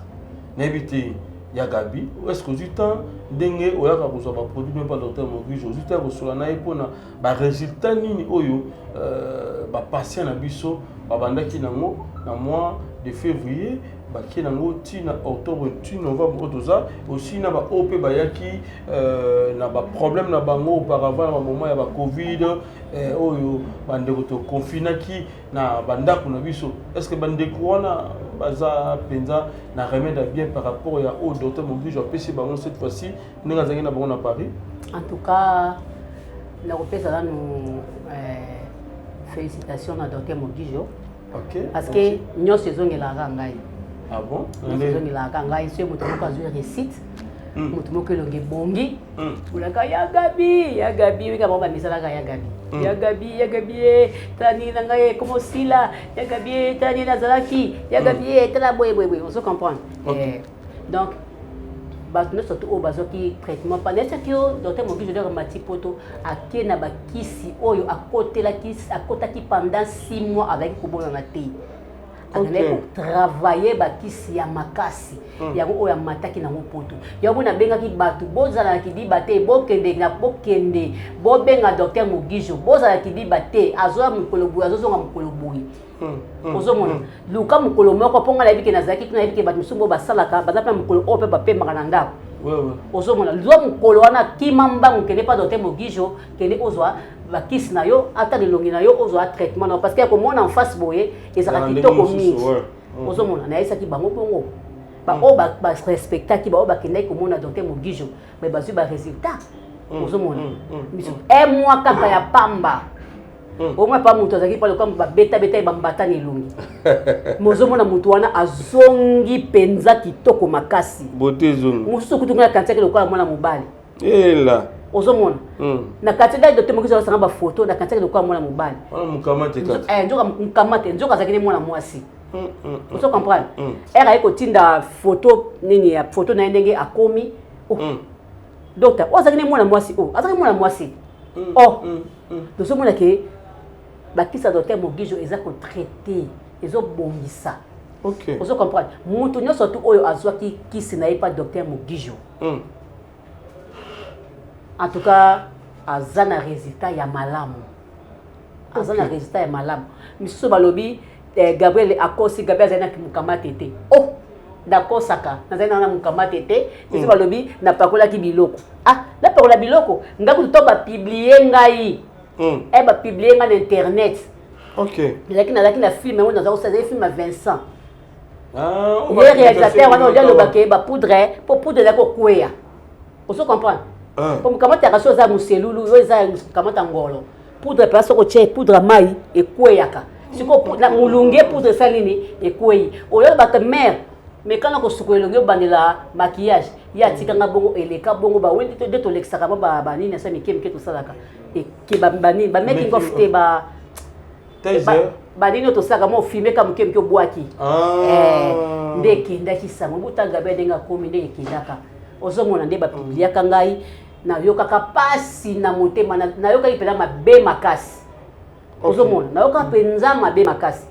Nayebi te ya Gabi, est-ce que ozwi temps ndenge oyaka kozwa ba produits mpe pa docteur Mogijo, ozwi temps ya kosola na ye mpona ba résultats nini oyo ba patients na biso babandaki nango na mois de février, bakie nango ti na octobre, ti novembre oyo toza aussi na baoyo mpe bayaki na ba problèmes na bango auparavant na ba moments ya ba Covid oyo bandeko toconfinaki na bandako na biso? Est ce que bandeko wana baza mpenza na remède ya bien par rapport ya oyo docteur Mogijo apesi bango cette fois-ci ndenge azalaki na bango na Paris? En tout cas, nakopesa nanu félicitation na docteur Mogijo parce que nyonso ezongelaka ngai. Ah bon? Nyonso ezongelaka ngai. Soki moto moko azwi réussite, moto moko elongi ebongi, olaka ya Gabi, ya Gabi, wika bango bamisalaka ya Gabi, ya Gabi, ya Gabi e, tala nini na ngai ekoma osila, ya Gabi e, tala nini nazalaki, ya Gabi e, tala boye boye boye, ozo comprendre. Donc bato nyonso to oyo bazwaki traitement pa nayesaki yo, docteur Mogijo lere mati poto ake na bakisi oyo akotelaki, akotaki pendant 6 mois, azalaki kobonana te, akendaki kotravailler bakisi ya makasi. Yango oyo amataki nango poto, yango nabengaki bato bozala na kidiba te, bokende na bokende bobenga docteur Mogijo, bozala kidiba te. Azoya mokolo boye, azozonga mokolo boye. Ozomona, luka mokolo moko, mpo ngai nayebi ke nazalaki te, nayebi ke bato mosusu bo basalaka, baza mpe na mokolo oyo mpe bapemaka na ndako. Ozomona, zwa mokolo wana, kima mbangu, kende mpa docteur Mogijo, kende ozwa bakisi na yo, ata elongi na yo, ozwa traitement na yo, parce que ya komona en face boye ezalaka kitoko mingi. Ozomona, nayebisaki bango bongo, baoyo barespectaki, baoyo bakendaki komona docteur Mogijo, mais bazwi ba résultats. Ozomona, un mois kaka ya pamba, omoi pa moto azalaki mpa lokola babetabeta ye bambata na elongi, mozomona moto wana azongi mpenza kitoko makasi. Beauté ezongi. Mosusu kutu ngai akantiaki lokola mwana mobali. Ela. Ozomona, na kati ngai docteur Mogijo asanga bafoto, na kantiaki lokola mwana mobali. Wana mokama te kati. Nzoka mokama te, nzoka azalaki ne mwana mwasi. Ozo comprendre, ere aye kotinda foto nini ya foto na ye ndenge akomi, docteur oyo azalaki ne mwana mwasi, oyo azalaki mwana mwasi. Oh, tozomona ke bakisi ya docteur Mogijo eza kotraiter, ezobongisa. Ozo comprendre, moto nyonso tu oyo azwaki kisi na ye pa docteur Mogijo, en tout cas aza na résultat ya malamu, aza na résultat ya malamu. Misusu balobi Gabriel akosi, Gabriel azali na mokama te te. Oh, nakosaka, nazali na mokama te te. Misusu balobi napakolaki biloko. Ah, napakola biloko, ngai kutu to bapublier ngai, bapublier ngai na internet. Nazalaki na film yango naza kosala, ezali film ya Vincent. Ye réalisateur wana oli alobaka bapoudre, mpo poudre ezali kokweya. Ozo comprendre, po mokamata so eza moselulu, oyo eza mokamata ngolo, poudre mpenza soki otie poudre ya mai ekweyaka. Sikoyo na molunge poudre esali nini? Ekwei. Oyo alobaka mare mekana kosukola elongi, obandela maquillage, ye atikanga bongo, eleka bongo bawendi nde tolekisaka mo banini asa mike mike tosalaka eke banini, ba making of te, ba banini oyo tosalaka mo filme ka moke moke obwaki nde ekendaki sango buta Gabi ndenge akomi, nde ekendaka. Ozomona nde bapubliaka ngai, nayokaka pasi na motema, nayokaki mpenza mabe makasi. Ozomona, nayokaka mpenza mabe makasi.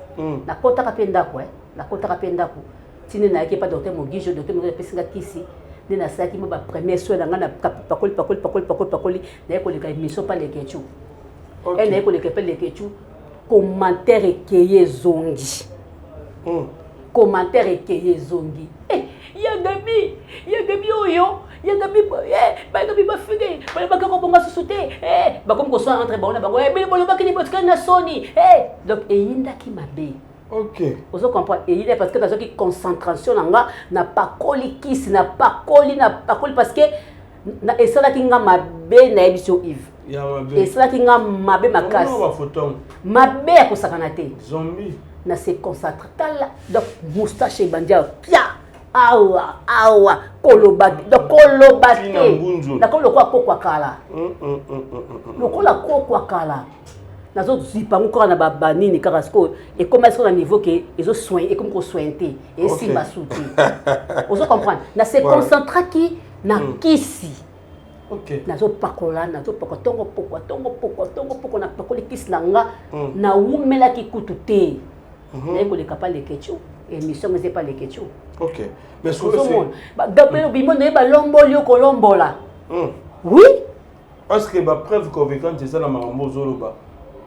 Nakotaka mpe ndako, nakotaka mpe ndako ntina nayaki epa docteur Mogijo. Docteur Mogijo apesinga kisi nde nasalaki mo ba premier soin na ngai, na pakoli, pakoli, pakoli, pakoli, pakoli, naye koleka émission pa Lekechu. E naye koleka mpe Lekechu, commentaire ekeye ezongi, commentaire ekeye ezongi: ya Gabi, ya Gabi oyo, ya Gabi, Gabi bafinge, balobaki kobonga susu te, bakomi koswana entre bango na bango, bino bolobaki nini, botikali na soni. Donc eyindaki mabe. Ozo comprendre, eyindi parce que nazwaki concentration na nga, napakoli kisi, napakoli, napakoli, parce que esalaki nga mabe. Nayebi so Yves, esalaki nga mabe makasi, mabe ya kosakana te. Na se concentre, tala, donc moustache ebandi awa, pia awa awa, koloba, donc koloba te, nakomi lokola kokwa kala, lokola kokwa kala. Nazozipa yango kaka na banini kaka. Sikoyo ekoma sikoyo na niveau ke ezosoin, ekomi kosoin te, esimba su te. Ozo comprendre? Na se concentraki na kisi. Nazopakola, nazopakola ntongo pokwa, ntongo pokwa, ntongo pokwa. Napakoli kisi na nga, nawumelaki kutu te, naye koleka pa Lekechu, émission ngo eza epa Lekechu. Ok, mais ozomona Gabriel obimo naye, balomboli yo kolombola. Oui. Parce que bapreuve convaincante eza na makambo ozoloba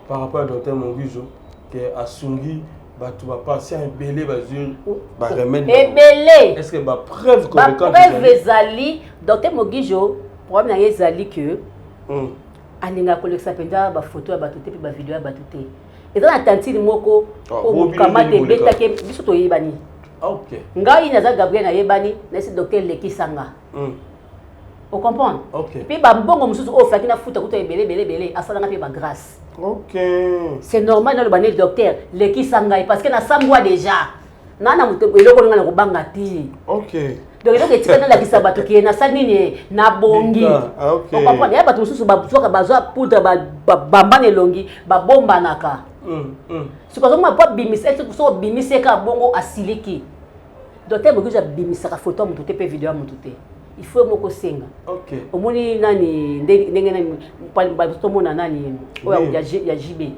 par rapport à docteur Mongijo, ke asungi bato, bapatient ebele bazwi baremède? Ebele. Est ce que bapreuve convaincante? Bapreuve ezali. Docteur Mogijo, problème na ye ezali ke alingaka kolekisa mpenza bafoto ya bato te mpe bavideo ya bato te. Eza na tantine moko oyo mokamata ebetaki biso, toyebani. Ngai naza Gabriel, nayebani, nayesi docteur lekisanga. Ocomprendre? Mpe bambongo mosusu oyo ofaki nafuta kuta ebele ebele ebele, asalanga mpe bagrâce. C'est normal naloba ne docteur lekisa ngai, parce que nasambwa déjà naa na moto, eloko nanga na kobanga te. Donc eloko etika nalakisa bato ke nasali nini, nabongi. Ocomprendre? Ya bato mosusu bazwaka, bazwa poudre, bamba na elongi, babombanaka. Soki azomona po abimisa, soki obimisi ye kaka bongo, asiliki. Docteur Mogijo abimisaka foto ya motu te mpe video ya motu te, il faut moko senga. Omoni nani, ndenge nani tomona nani oyo ya JB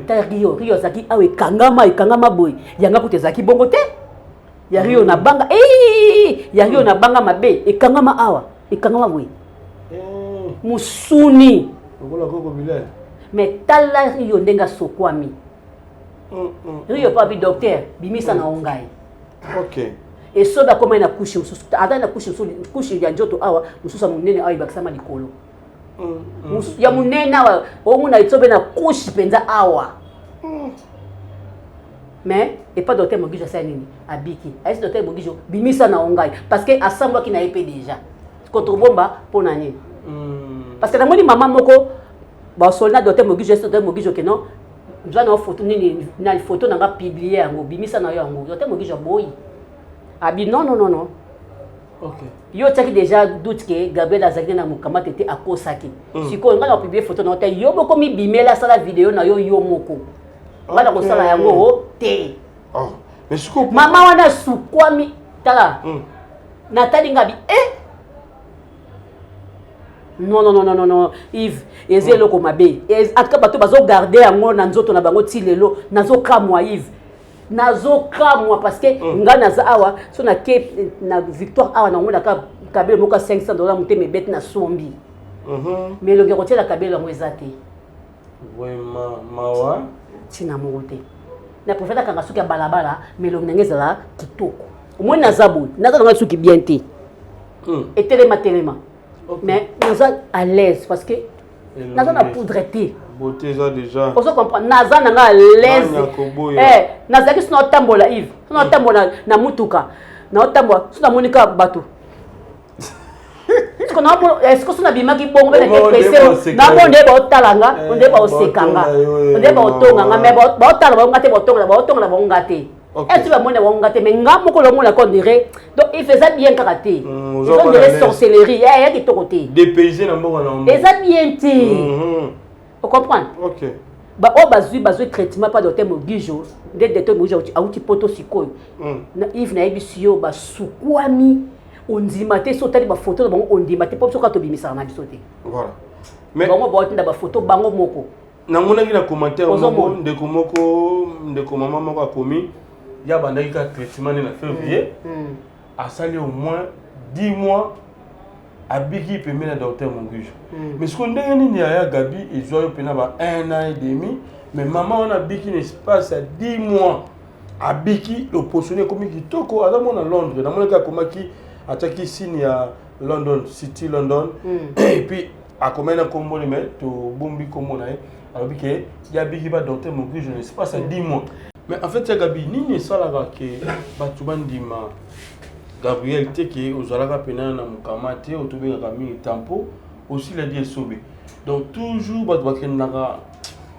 ta Rio. Rio azalaki awa, ekangama, ekangama boye. Yanga kuta ezalaki bongo te. Ya Rio na banga, ya Rio na banga mabe, ekangama awa, ekangama boye, mosuni. Mais tala Rio ndenge asokwami. Rio mpo abi docteur bimisa na yo ngai. Esobe akomai na couche mosusu, aza na couche mosusu, couche ya nzoto awa, mosusu ya monene awa ebakisama likolo, mosusu ya monene awa. Omona esobe na couche mpenza awa. Mais epa docteur Mogijo asali nini? Abiki, ayesi docteur Mogijo bimisa na yo ngai, parce que asambwaki na ye mpe déjà kotrobomba mpo na nini? Parce que namoni mama moko basoli na docteur Mogijo, esi docteur Mogijo ke non, zwa na yo photo nini na photo na nga, publie yango, bimisa na yo yango. Docteur Mogijo aboyi, abi non, non, non, non. Yo otiaki déjà doute ke Gabriel azalaki na mokamate te, akosaki. Sikoyo ngai na kopublie photo na yo te, yo moko mibimela, asala video na yo, yo moko. Ngai na kosala yango te. Oh. Mais sikoyo mama wana asukwami, tala. Natali nga bi eh! Non, non, non, non, non, Yves, eza eloko mabe. En tout cas bato bazogarde yango na nzoto na bango ti lelo. Nazokamwa, Yves, nazokamwa, parce que ngai naza awa, so nake na Victoire awa, namonaka kabelo moko ya 500 $, motema ebeti, na sombi. Mais elongi ya kotiela kabelo yango eza te. Vraiment mawa. Ntina moko te. Na préfère akanga suki ya balabala, mais elongi na ngai ezala kitoko. Omoni, naza boye, naza nanga suki bien te, etelema telema, mais naza à l'aise parce que naza na poudre te. Beauté eza déjà. Ozo comprendre? Naza nanga à l'aise. Nani akoboya? Eh, nazalaki so naotambola, Yves, so naotambola na mutuka, naotambola, so namoni kaka bato. Siko so nabimaki bongo mpe nake presse, namona nde baotala nga, nde baoseka nga, nde baotonga nga. Mais baotala bango nga te, baotonga, baotonga bango nga te. Eti bamoni bango nga te, mais nga moko lomona ko dire. Donc il faisait bien kaka te, eza on dirait sorcellerie ya kitoko te. Dépaysé na mboka na eza bien te. Ocomprendre? Baoyo bazwi traitement pa docteur Mogijo, nde docteur Mogijo awuti poto sikoyo na Yves, nayebisi yo, basukwami, ondima te. So otali bafoto na bango, ondima te, mpo biso kaka tobimisaka na biso te. Voilà. Bango baotinda bafoto bango moko. Namonaki na commentaire moko, ndeko moko, ndeko mama moko akomi, ya bandaki kaka traitement nde na février, asali au moins 10 mois, abiki pembeni na docteur Mongijo. Mais sikoyo ndenge nini yaya Gabi ezwa yo mpena ba 1 an et demi, mais mama wana abiki na espace ya 10 mois, abiki, loposo ekomi kitoko, aza mona Londres. Namonaki akomaki, atiaki signe ya London City, London, et puis akomaki na nkombo ne, mais tobombi nkombo na ye. Alobi ke ye abiki ba docteur Mogijo na espace ya 10 mois. Mais en fait ya Gabi, nini esalaka ke bato bandima Gabriel te ke ozalaka mpena na mokama te, oyo tobengaka mingi tampo osila di esobe? Donc toujours bato bakendaka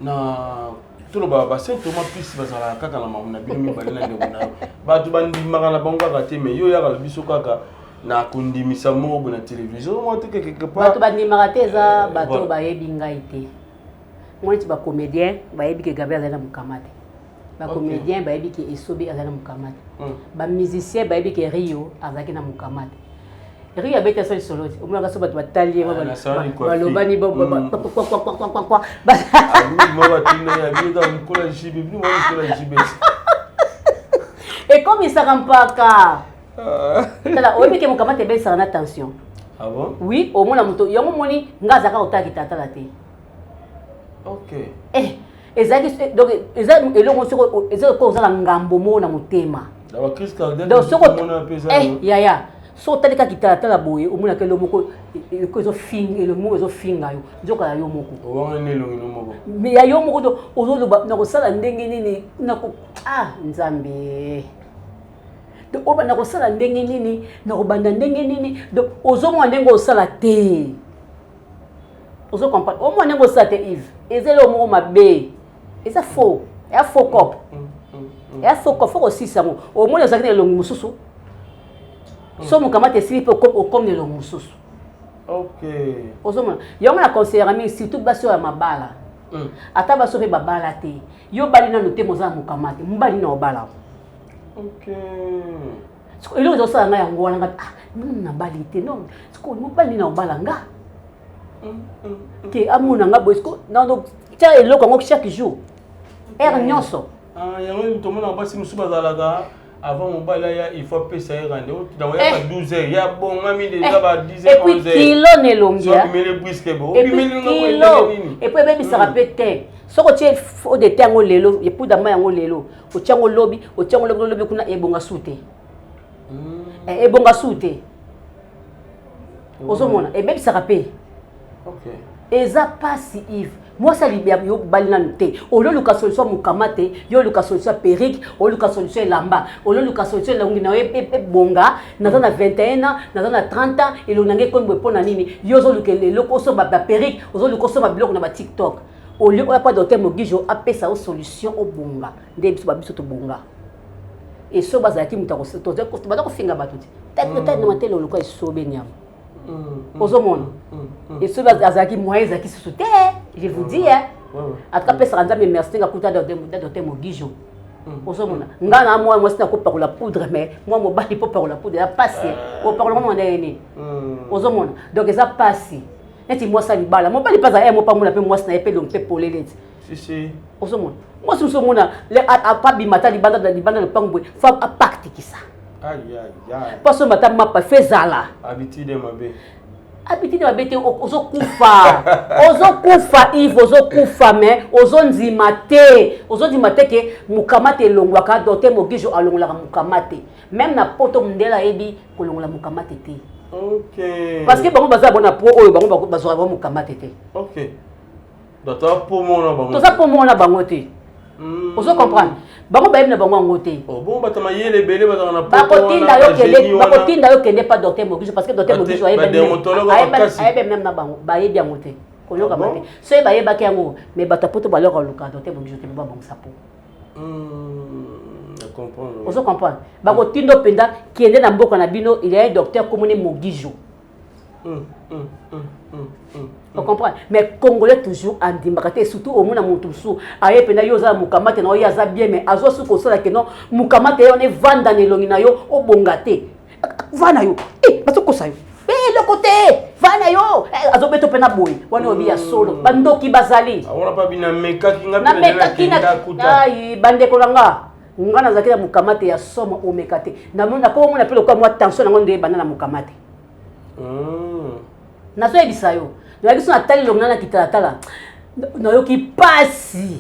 na toloba basaint Thomas plus bazalaka kaka na makambo na bino mibale na ndeko na yo, bato bandimaka na bango kaka te. Mais yo oyaka na biso kaka na kondimisa moko boye na télévision, moko te quelque part. Bato bandimaka te, eza bato oyo bayebi ngai te. Moi neti bacomédien bayebi ke Gabriel azali na mokama te, bacomédien bayebi ke Esobe azali na mokama te, bamusicien bayebi ke Rio azalaki na mokama te. Rio abeti aso lisolo te, omonaka so bato batali ye balobani. Ekomisaka mpaka tala, oyebi ke mokama te ebelisaka na tension. Ah bon? Oui, omona moto yango omoni nga azalaka kotala kitatala te. Eh, ezalaki donc eza eloko soko eza lokola oza na ngambo moko na motema. Donc soko eh, yaya, so otali kaka kitalatala boye, omonaka eloko moko eloko ezofinga, eloko moko ezofinga yo, nzoka ya yo moko. Mais ya yo moko, donc ozoloba nakosala ndenge nini, nako ah Nzambe, donc oyo nakosala ndenge nini, nakobanda ndenge nini. Donc ozomona ndenge osala te, ozo comprendre, omona ndenge osala te. Yves, eza eloko moko mabe, eza faux, eya faux cop, eya faux cop. Fo kosisa yango. Omoni ozalaki na elongi mosusu, so mokamata esili mpe okomi na elongi mosusu. Ozomona yango na conseillera mingi, surtout basi oyo ya mabala, ata basi oyo mpe babala te. Yo bali nano te, moza na mokama te, mobali na obala. Eloko ezosala ngai yango wana, ngai ah nanu nabali te, non, sikoyo mobali na obala nga ke amona nga boye, siko nano tia eloko yango chaque jour, heure nyonso. Yango tomona basi mosusu bazalaka, avant mobali aya, il faut apesa ye rendez-vous, donc yaka 12 heures, ya bongami déjà ba 10 heures, 11 heures. Kilo na elongi. Obimeli brusque bo. Kilo, et puis ebebisaka mpe te. Soki otie fond de teint yango lelo, epoudre mai yango lelo, otie yango lobi, otie yango lobi, lobi kuna ebonga su te, ebonga su te. Ozomona ebebisaka mpe, eza pasi. Yves, mwasi alibia yo bali nanu te, ololuka solution mokama te, yo oluka solution ya perruque, oluka solution elamba, ololuka solution elongi na yo ebonga. Naza na 21 ans, naza na 30 ans, elongi na ngai ekomi boye mpo na nini? Yo ozoluka eloko, osomba baperruque, ozoluka osomba biloko na baTikTok, olie oyo apa docteur Mogijo apesa yo solution obonga. Nde biso babiso tobonga eso bazalaki moto baza kofinga bato te, tete na matele oluka esobe nyama. Ozomona esobe azalaki moyen, ezalaki susu te. Je vous dis, hein, en tout cas apesaka Nzambe merci nga kuta docteur Mogijo. Ozomona nga na mwa mwasi nakopakola poudre, mais mwa mobali mpo pakola poudre eza pasi, opakola ngo ndenge nini? Ozomona, donc eza pasi neti mwasi ya libala, mobali mpe azala ye mopamona mpe mwasi na ye mpe elongi mpe polele ti. Ozomona mwasi mosusu, omona apabima ata libanda, libanda lopango boye, fo apaktikisa mpo asomba ata mapa, fo ezala habitude mabe. Habitude mabe te, ozokufa, ozokufa Yves, ozokufa, mais ozondima te, ozondima te ke mokama te elongwaka. Docteur Mogijo alongolaka mokama te. Même na poto, mondele ayebi kolongola mokama te te, parce que bango baza bona po oyo bango bazwaka bango mokama te te. Toza po moko na bango. Toza po moko na bango te. Ozo comprendre, bango bayebi na bango yango te. Bon, bato mayele ebele bazalaka na Bakotinda yo kende, bakotinda yo kende pa docteur Mogijo, parce que docteur Mogijo ayebi même na bango bayebi yango te, koyokama te. Soki bayebaki yango, mais bato ya poto baloka koluka docteur Mogijo te, babongisa po. Ozo comprendre, bakotinda mpenza kende na mboka na bino, il y a un docteur komoni Mogijo. Ocomprendre, mais Congolais toujours andimaka te. Surtout omona moto mosusu aye mpenza, yo oza na mokama te na oyo aza bien, mais azwa suki kosala ke non, mokama te wana evanda na elongi na yo, obonga te, va na yo, bazokosa yo, eloko te, va na yo, azobeta mpe na boye wana oyebi ya solo, bandoki bazali. Namekaki. Bandeko na nga, nga nazalaki na mokama te ya somo, omeka te, nakomomona mpe lokola mwa tension nango nde ebanda na mokama te. Nazoyebisa yo, nayebi so natali elongi na na kitalatala, nayoki pasi,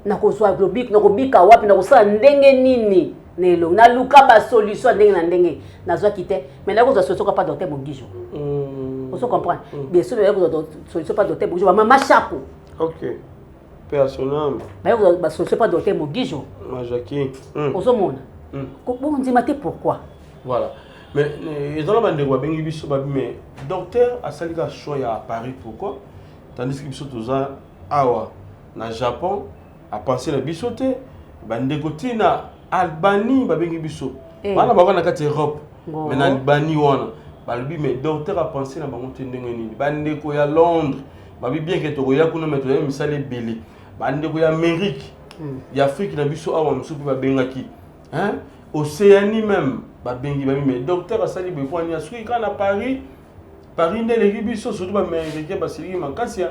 nakozwa nakobika wapi, nakosala ndenge nini na elongi? Naluka basolution ya ndenge na ndenge, nazwaki te. Mais naye kozwa solution kapa docteur Mogijo. Ozo comprendre bien sûr, naye kozwa solution pa docteur Mogijo, bamama Shako. Ok, paix à son âme. Naye kozwa basolution pa docteur Mogijo. Majaki. Ozomona bondima te, pourquoi? Voilà, mais ezala bandeko babengi biso, babi mais docteur asali kaka choix ya Paris, pourquoi? Tandis que biso toza awa na Japon, apense na biso te. Bandeko ntina Albanie babengi biso, bana baka na kati Europe, mais na Albanie wana balobi mais docteur apense na bango te ndenge nini? Bandeko ya Londres. Babi bien que tokoya kuna, mais toya misala ebele. Bandeko ya Amérique, ya Afrique na biso awa mosusu mpe babengaki, hein? Océanie même babengi, babi mais docteur asali boye po ani asuki kaka na Paris. Paris nde eleki biso, surtout baaméricain basiliki makasi ya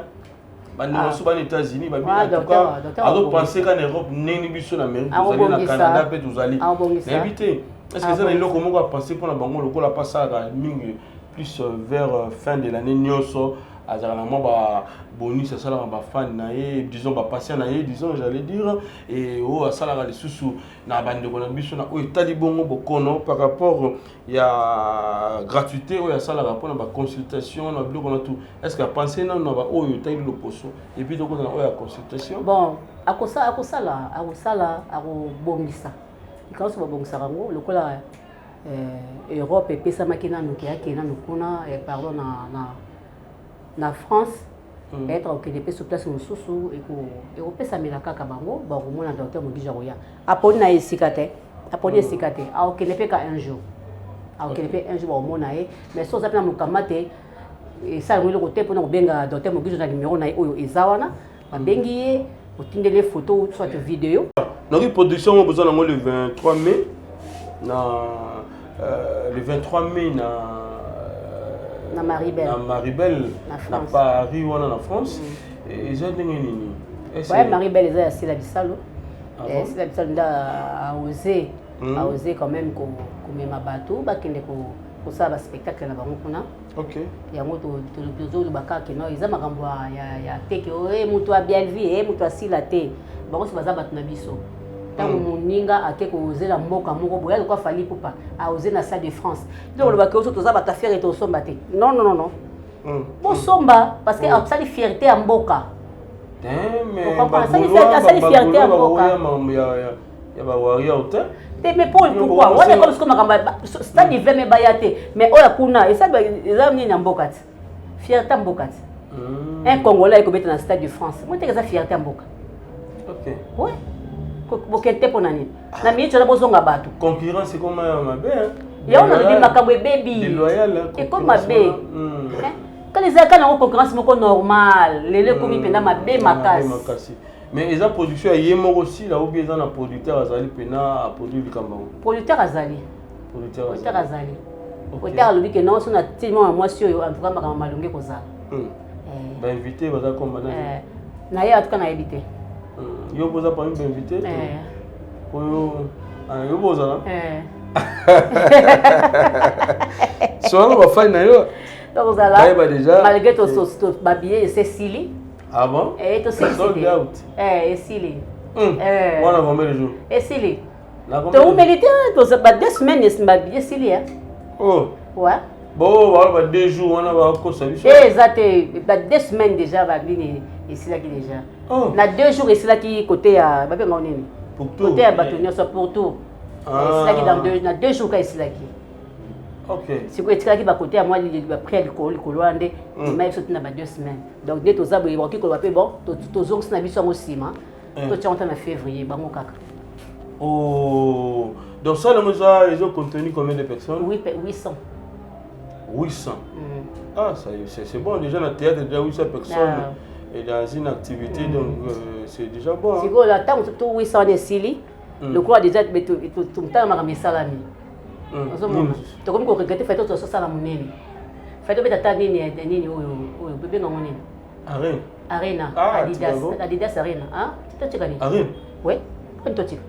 bandeko mosusu bana États-Unis. Babi Ah, en tout cas docteur azopense kaka na Europe, ndenge biso na Amérique tozali, na Akobongisa. Canada mpe tozali. Akobongisa. Nayebi te est ce que eza na eloko moko apense mpona bango, lokola mpe asalaka mingi plus vers fin de l'année nyonso, azalaka na mwa babonus asalaka bafan na ye, disons bapatient na ye, disons, j'allais dire, et oyo asalaka lisusu na bandeko na biso na oyo etali bongo bokono, par rapport ya gratuité oyo asalaka mpona baconsultation na biloko na tout. Est ce que apense nano na baoyo etali loposo, et puis tokota na oyo ya consultation? Bon, akosala, akobongisa likambo nyonso, babongisaka yango lokola Europe epesamaki nanu ke akende nanu kuna, pardon, na France. Peut-être akokende mpe sur place mosusu, ekopesamela kaka bango, bakomona docteur Mogijo akoya. Aponi na ye esika te, aponi esika te, akokende mpe ka un jour, akokende mpe un jour, bakomona ye. Mais so oza mpe na mokama te, esala yango eloko te mpona kobenga docteur Mogijo na numero na ye oyo eza wana. Babengi ye, otindeli ye photo soit vidéo. Noki production ngo boza nango le 23 mai na le 23 mai na Na Maribel. Na Maribel. Na Na France. Paris wana na France, eza ndenge nini? Ouais, Maribel eza ya Sila Bisalo. Ah Eh, bon? Sila Bisalo nde aose aose quand même komema bato bakende kosala baspectacle na bango kuna. Yango tozoloba kaka keno eza makambo ya teke e moto abialvi e moto asila te, bango nyonso baza bato na biso. Ntango moninga ake kozela mboka moko boye, alokwa Fally Ipupa aose na Stade de France, nde kolobaki oso toza bato affaire, tosomba te. Non, non, non, non, bosomba, parce que asali fierté ya mboka. Te, mais Comprends, asali fierté ya mboka. bakoya makambo ya bawarrior te. Te, mais pour pourquoi wana ekomi sikoyo makambo stade hiver me baya te, mais oyo kuna eza nini ya mboka te, fierté ya mboka te. Un Congolais ekobeta na Stade de France, mo teke eza fierté ya mboka. Ouais, bokende te mpo na nini? Na miniti wana bozonga bato. Concurrence ekoma ya mabe, hein? Yango nalobi makambo ebebi. Déloyal, hein, ekomi concurrence mabe. wana. Kala ezalaka nango concurrence moko normal, lelo ekomi mpenza mabe makasi. Makasi. Mais eza production ya ye moko Sila, ou bien eza na producteur azali mpena aproduire likambo yango? Producteur azali. Producteur Producteur azali. azali. Producteur alobi ke non, so na tili mwa mwasi oyo, en tout cas makambo malongi kozala. Bainvité baza komba nani? Na ye, en tout cas nayebi te. Yo boza parmi bainvité? Eh. Oyo ah, yo bozala Eh. sowana bafani na yo. Tokozala. Bayeba déjà. Malgré babillet ese esili. Ah bon? Eh, tosilisi Sold te. out. Eh, esili. Eh. Wana combien de jours? Esili. Na combien de Toumeli te, ba 2 semaines babillet esili, eh. Oh. Ouais. Bo baloba 2 jours wana, bakosa biso. Te, eza te, ba 2 semaines déjà, banini esilaki déjà. Oh. Na 2 jours esilaki, côté ya babenga nini, Pour tout. côté ya bato nyonso, pour tout. Ah. Esilaki dans deux, na 2 jours ka esilaki. Sikoyo etikalaki bakote ya mwa baprix ya likolo likolo wana nde ema biso tina ba 2 semaines. Donc nde toza boye, bakoki koloba mpe bon, tozongisi na biso yango nsima, totia yango ta na février, bango kaka. Oh, donc ça yango eza ezocontenu combien de personnes? Oui, 800. 800. Ah, ça c'est bon déjà, na théâtre déjà 800 personnes Ah. et dans une activité, donc c'est déjà bon, hein. Sikoyo na ntango to 800 wana esili, lokola déjà totala makambo esalami, ozomona, Nini? Tokomi koregretter, fai tozosala monene, fai tobeta ta nini nini oyo oyo bebengango nini? Arène. Arena. Ah, Adidas. tika bon. Adidas Arena, ah, totika nini? Arène. Oui, poni totika?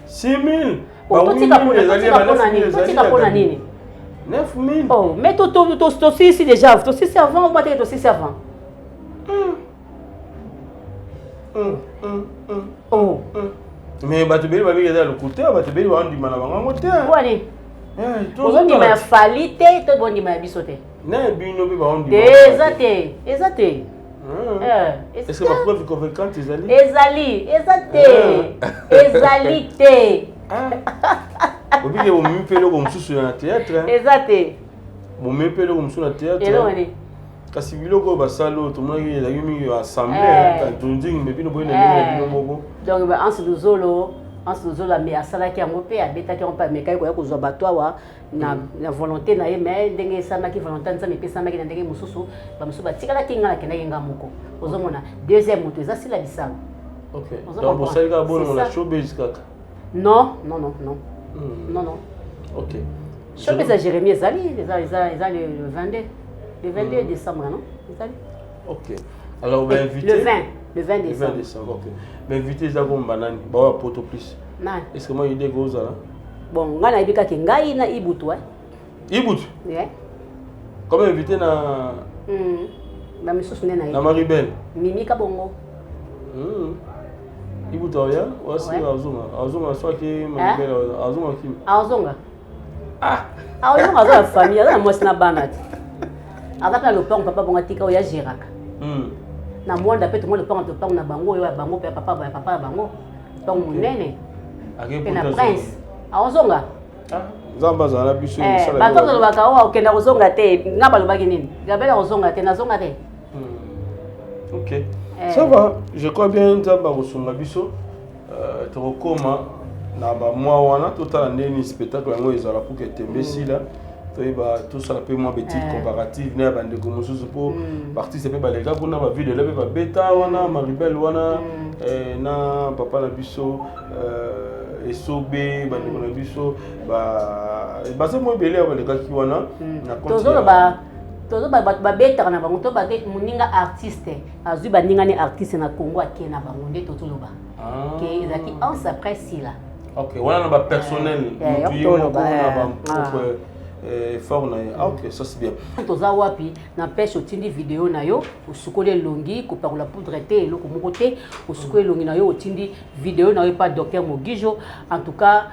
6000. Oh, totika mpona, totika mpona nini? Totika mpona nini? 9000. Oh, mais tosisi déjà, tosisi avant, oma teke tosisi avant. Oh. Mais bato ebele babiki eza lokuta, bato ebele baondima na bango yango te. Wani ozondima ya Fally te, to bondima ya biso te? Na bino mpe baondima. Te, eza te, eza te. Eh, Est ce que bapreuve convaincante ezali? Ezali, eza te, ezali te. Obike bomemi mpe eloko mosusu na théâtre, hein? Eza te. Bomemi mpe eloko mosusu na théâtre. Eloko nini? Kasi biloko oyo basali oyo tomonaki ezalaki mingi assemblée, Eh. tondingi, me bino boye na ndenge na bino moko. Donc ba Anse Luzolo. Hans Luzolo asalaki yango mpe abetaki yango mpe amekaki koya kozwa bato awa na, na volonté na ye, mais ndenge esalamaki, volonté ya Nzambe epesamaki na ndenge mosusu, bamosusu batikalaki, nga nakendaki nga moko. Ozomona, deuxième moto eza Sila Bisalo. Ok. Ozo Donc comprendre. bosali kaka bongo C'est na ça. showbiz kaka? Non, non, non, non. Non, non. Ok. Showbiz ya Jérémie ezali eza le 22, le 22 décembre, non, ezali. Ok, alors bainvité Le 20, le 20 Le 20 décembre. Décembre, ok. Bainvité eza komba nani baoya poto plus? Nani? Est ce que mwa idée kozala? Bon, ngai nayebi kaka ngai na Ibutu, eh. Ibutu? Yeah. Comme invité na Bamisusu nde na nayebi. Maribel? Mimi Kabongo. Ibutu aoya wasi? Ouais. Azonga, soki Maribel azonga kimi. Azonga, aozonga, aza na famille, aza na mwasi na bana te, aza mpe na lopango papa bongo atika oyo agéraka na mwanda mpe tomoi lopango na bango oyo ya bango mpe ya papa ya bango, lopango monene mpe na prince aozonga. Nzambe azala na biso. Eh, bato balobaka oyo akokenda kozonga te, nga balobaki nini? Gabriel akozonga te, nazonga te. Ok. Eh. Ça va, je crois bien Nzambe akosunga biso. Tokokoma na bamwa wana, totala ndeni spectacle yango ezala pour que tembe esila, toyeba tosala mpe mwa baétude comparative na ya bandeko mosusu, mpo baartiste mpe baleka kuna, bavidele mpe babeta wana, Maribel wana, na papa na biso, Esobe, bandeko na biso baza mwa ebele oyo balekaki wana na compte. Tozoloba, tozoba bato babetaka na bango to bate moninga artiste azwi baninga ne artiste na Congo, ake na bango nde tozoloba ke ezalaki Anse après Sila. Ok, wana na bapersonnel Eh, motu ye moko toloba, na eh. bapropre effort na ye. Ah, ok, ça c'est bien. Toza wapi na peshe? Otindi video na yo, osukoli elongi, kopakola poudre te, eloko moko te, osukoli elongi na yo, otindi video na yo epa docteur Mogijo. En tout cas,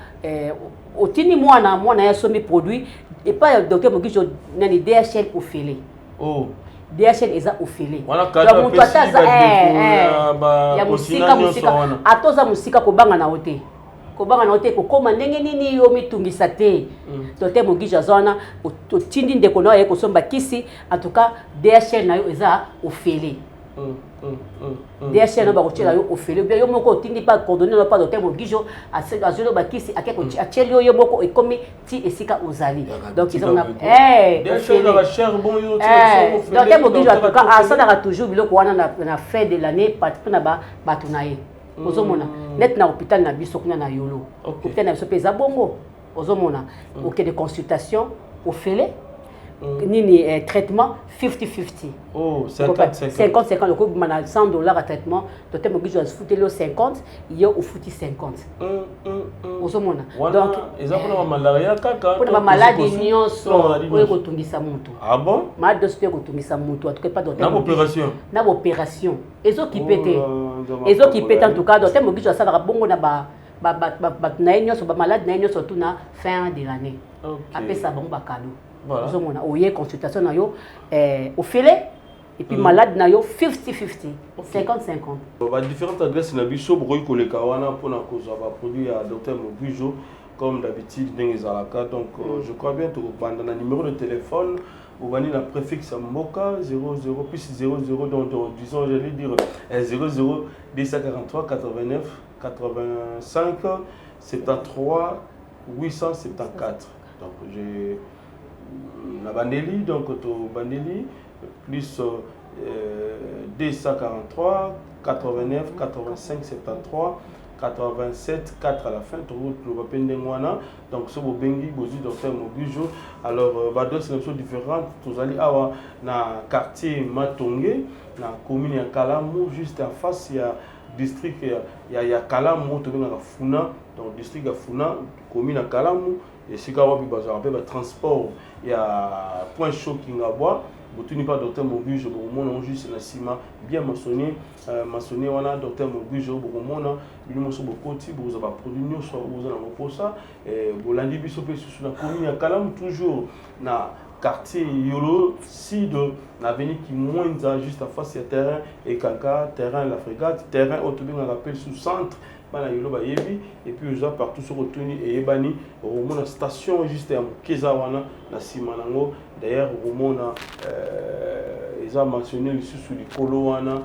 otindi mwana, mwana ye asombi produit epai ya docteur Mogijo nani, DHL ofele. Oh. DHL eza ofele. Wana kado Donc, moto ata apesi aza bandeko ya ya continent mosika nyonso mosika wana. Ata oza mosika, kobanga na yo te, kobanga na yo te, kokóma ndenge nini, yo mitungisa te. Docteur Mogijo aza wana. Otindi ndeko na yo aye kosomba kisi, en tout cas DHL na yo eza ofele. DHL na yo bakotiela yo ofele bien. Yo moko otindi pa coordonné na pa docteur Mogijo, azwi yo bakisi, ake atieli yo, yo moko ekomi ti esika ozali. Donc eza na DHL ofele. ezalaka cher, bon yo Docteur Mogijo, en tout cas, asalaka toujours biloko wana na fin de l'année mpona bato na ye. Ozomona neti na hôpital na biso kuna na Yolo, hôpital na biso mpe eza bongo. Ozomona, okende consultation ofele, nini, traitement 50-50. Oh, 50. 50 50. Okobima na 100 $ ya traitement, docteur Mogijo azofuteli yo 50, yo ofuti 50. Ozomona? Donc eza mpona bamalaria kaka? Mpona bamaladi nyonso oyo ekotungisa motu. Ah bon? Maladi nyonso to ekotungisa motu, en tout cas pas docteur Na baopération? Na baopération ezokipe te, ezokipe te. En tout cas, docteur Mogijo asalaka bongo na bato na ye nyonso, bamaladi na ye nyonso, tu na fin de l'année apesa bango bacadeau. Ozomona, oye consultation na yo ofele, et puis malade na yo 50-50, 50-50. Badifférentes adresse na biso, bokoki koleka wana mpona kozwa baproduit ya docteur Mogijo comme d'habitude ndenge ezalaka. Donc je crois bien tokobanda na numéro de téléphone. Bobandi na préfixe ya mboka 00 plus 00, donc disons, j'allais dire 00 243 89 85 73 874. Donc je na bandeli, donc tobandeli plus 243 89 85 73 87 4 à la fin. Toloba mpe ndenge wana. Donc so bobengi, bozwi docteur Mogijo. Alors baadresse na biso différente, tozali awa na quartier Matonge, na commune ya Kalamu, juste en face ya district ya Kalamu oyo tobengaka Funa. Donc district ya Funa, commune ya Kalamu, esika wapi bazwaka mpe batransport ya Point Chaud Kingabwa. Botuni mpa docteur Mogijo, bokomona ngo juste na nsima, bien maçonné, maçonné wana docteur Mogijo. Bokomona bino moso bokoti, bokozwa baproduit nyonso boza nango mposa. Bolandi biso mpe susu na commune ya Kalamu, toujours na quartier Yolo Sud, na avenue Kimwenza, juste en face ya terrain Ekanka, terrain La Frégate, terrain oyo tobengaka mpe sous centre bana Yolo bayebi. Et puis oza partout, soki otuni eyebani, okomona station juste ya moke eza wana na nsima nango. D'ailleurs okomona eza mentionné lisusu likolo wana.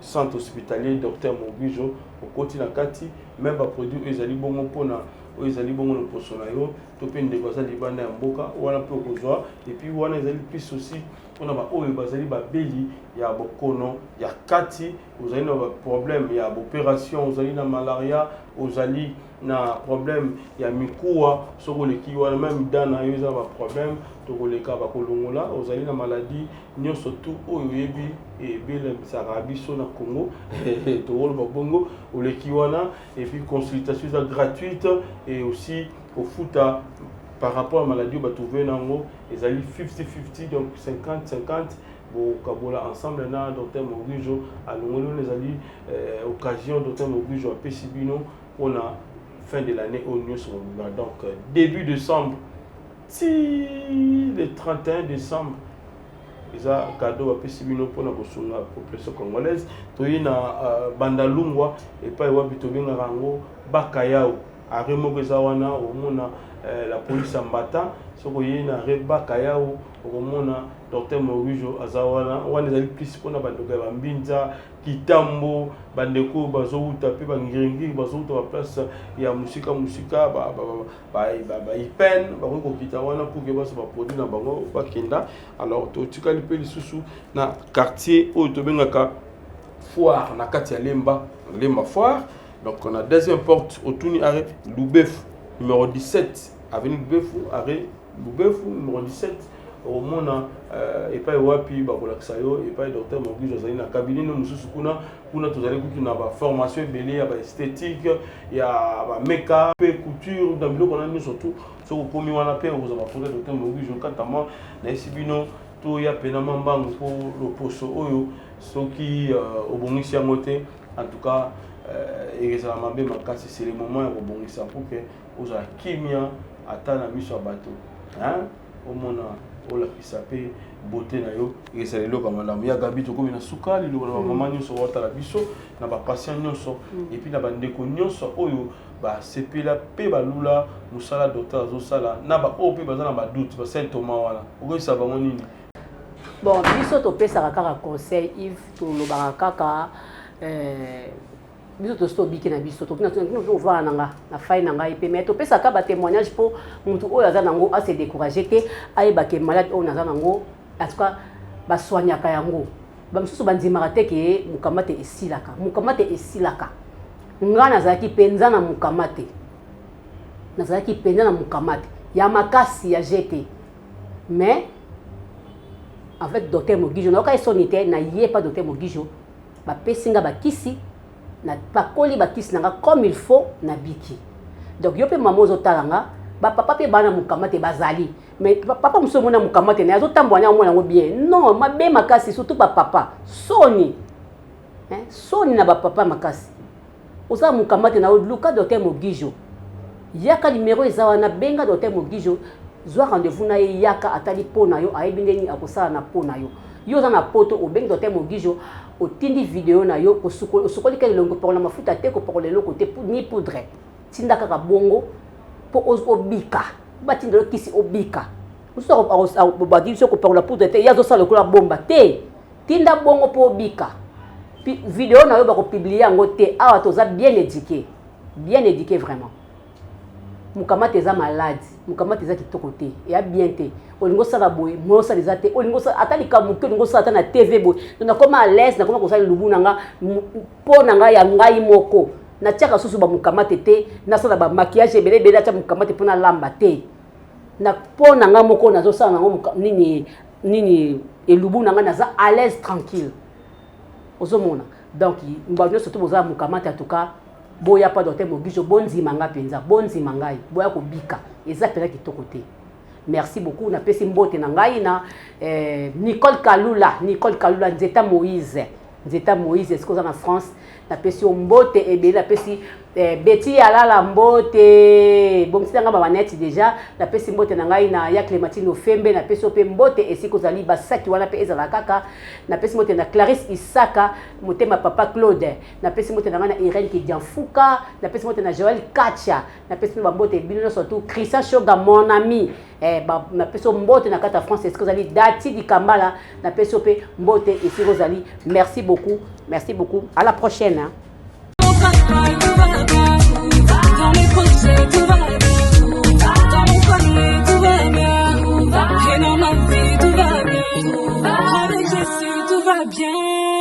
Centre hospitalier Docteur Mogijo, okoti na kati, même ba produits oyo ezali bongo mpona oyo ezali bongo loposo na yo to mpe ndeko aza libanda ya mboka wana mpe okozwa. Et puis wana ezali plus aussi mpona baoyo bazali babeli ya bokono ya kati, ozali na baproblème ya baopération, ozali na malaria, ozali na problème ya mikuwa, soki oleki wana, même da na yo eza na baproblème, tokoleka bakolongola. Ozali na maladie nyonso tu oyo oyebi ebelemisaka biso na Congo, tokoloba bongo, oleki wana. Et puis consultation eza gratuite et aussi ofuta par rapport à maladie oyo batrouve nango, ezali 50-50, donc 50-50, bokabola ensemble na docteur Mogijo. Alongoli wana, ezali occasion docteur Mogijo apesi bino mpona fin de l'année oyo nyonso mobimba, donc début décembre ti le 31 décembre, eza cadeau bapesi bino mpona kosunga population congolaise. Toyi na Bandalungwa, epai wapi tobengaka yango Bakayau, arrêt moko eza wana, omona la police ya Mbata. Soki oyei na arrêt Bakayau, okomona docteur Mogijo aza wana. Wana ezali plus mpona bandeko ya Bambinza, Kitambo, bandeko bazowuta mpe Bangiringiri, bazowuta baplace ya mosika mosika, baipene, bakoki kokita wana pour que bazwa baproduit na bango bakenda. Alors totikali mpe lisusu na quartier oyo tobengaka Foire, na kati ya Lemba, Lemba Foire, donc na deuxième porte, otuni arrêt Lubefu numéro 17, avenue Lubefu, arrêt Lubefu numéro 17, okomona epai wapi bakolakisa yo epai docteur Mogijo azali na cabinet no mosusu kuna. Kuna tozali kutu na baformation ebele ya baesthétique, ya bameka mpe couture na biloko na nyonso tu. Soki okomi wana mpe okozwa bafoto docteur Mogijo. Katama nayesi bino, toya pena mwa mbangu mpo loposo oyo soki obongisi yango te, en tout cas ekozala mabe makasi. C'est le moment ya kobongisa pour que ozala kimia ata na miso ya bato, omona olakisa mpe beauté na yo, ezala eloko ya malamu. Ya Gabi, tokomi na suka. Liloba na bamama nyonso baotala biso, na bapatient nyonso, et puis na bandeko nyonso oyo basepela mpe balula mosala docteur azosala, na baoyo mpe baza na badoute, basaint Thomas wana, okoyebisa bango nini? Bon, biso topesaka kaka conseil, Yves, tolobaka kaka biso tosi tobiki na biso, ovanda na nga na fai na ngai mpe, mais topesaka batémoignage mpo motu oyo aza nango ase décourage te, ayebake malade oyo naza nango, en tout cas basoignaka yango. Bamisusu bandimaka te ke mokama te esilaka, mokama te esilaka. Ngai nazalaki mpenza na mokama te, nazalaki mpenza na mokama te ya makasi ya gt, mais avec docteur Mogijo nayoka ye soni te. Naye pa docteur Mogijo, bapesi nga bakisi, napakoli bakisi na nga comme il faut, nabiki. Donc yo mpe mama ozotala nga, bapapa mpe bana mokama te bazali, mais papa mosusu omona mokama te na ye azotambola na omona yango bien, non, mabe makasi, surtout bapapa, soni, soni na bapapa makasi. Oza mokama te na yo, luka docteur Mogijo, yaka, numéro eza wana, benga docteur Mogijo, zwa rendez-vous na ye, yaka, atali mpo na yo, ayebi ndeni akosala na mpo na yo. Yo oza na Poto, obengi docteur Mogijo, otindi video na yo, osukoli kaka elongi, kopakola mafuta te, kopakola eloko te, ni poudre, tinda kaka bongo mpo obika. Batinda yo kisi, obika. Mosusu badi biso kopakola poudre te, ye azosala lokola bomba te. Tinda bongo mpo obika. Video na yo bakopublier yango te. Awa toza bien éduqué, bien éduqué vraiment. Mokamata eza malade, mokamata eza kitoko te, eya bien te. Olingi osala boye, mo osala eza te. Olingi osala ata likambo moke, olingi osala ata na TV boye. Donc nakoma à l'aise, nakoma kosala lubu na nga mpo na ngai ya ngai moko. Natiaka susu bamokamate te, nasala bamaquillage ebele ebele, atya mokamate mpo nalamba te. Na mpo na ngai moko nazosala nango nini nini, elubu na ngai, naza à l'aise, tranquille, ozomona. Donc bato nyonso to bozala mokamate, en tout cas boya pa docteur Mogijo, bondima nga mpenza, bondima ngai, boya kobika, eza mpenza kitoko te. Merci beaucoup. Napesi mbote na ngai na Nicole Kalula, Nicole Kalula, Nzeta Moïse, Nzeta Moïse, esika oza na France, napesi yo mbote ebele, napesi. Eh, Betty Alala mbote bongisela ngai bamaneti deja napesi mbote na ngai na ya Clémentine Ofembe napesi yo mpe mbote esika ozali basaki wana mpe ezala kaka napesi mbote na Clarisse Isaka motema papa Claude napesi mbote na ngai na Irène Kidianfuka napesi mbote na Joël Kacha napesi mpe bambote bino nyonso tu Christian Shoga mon ami eh, ba, napesi yo mbote na kati ya France esika ozali Dati Dikambala napesi yo mpe mbote esika ozali merci beaucoup merci beaucoup à la prochaine hein. Tout va bien. Avec Jésus, tout va bien.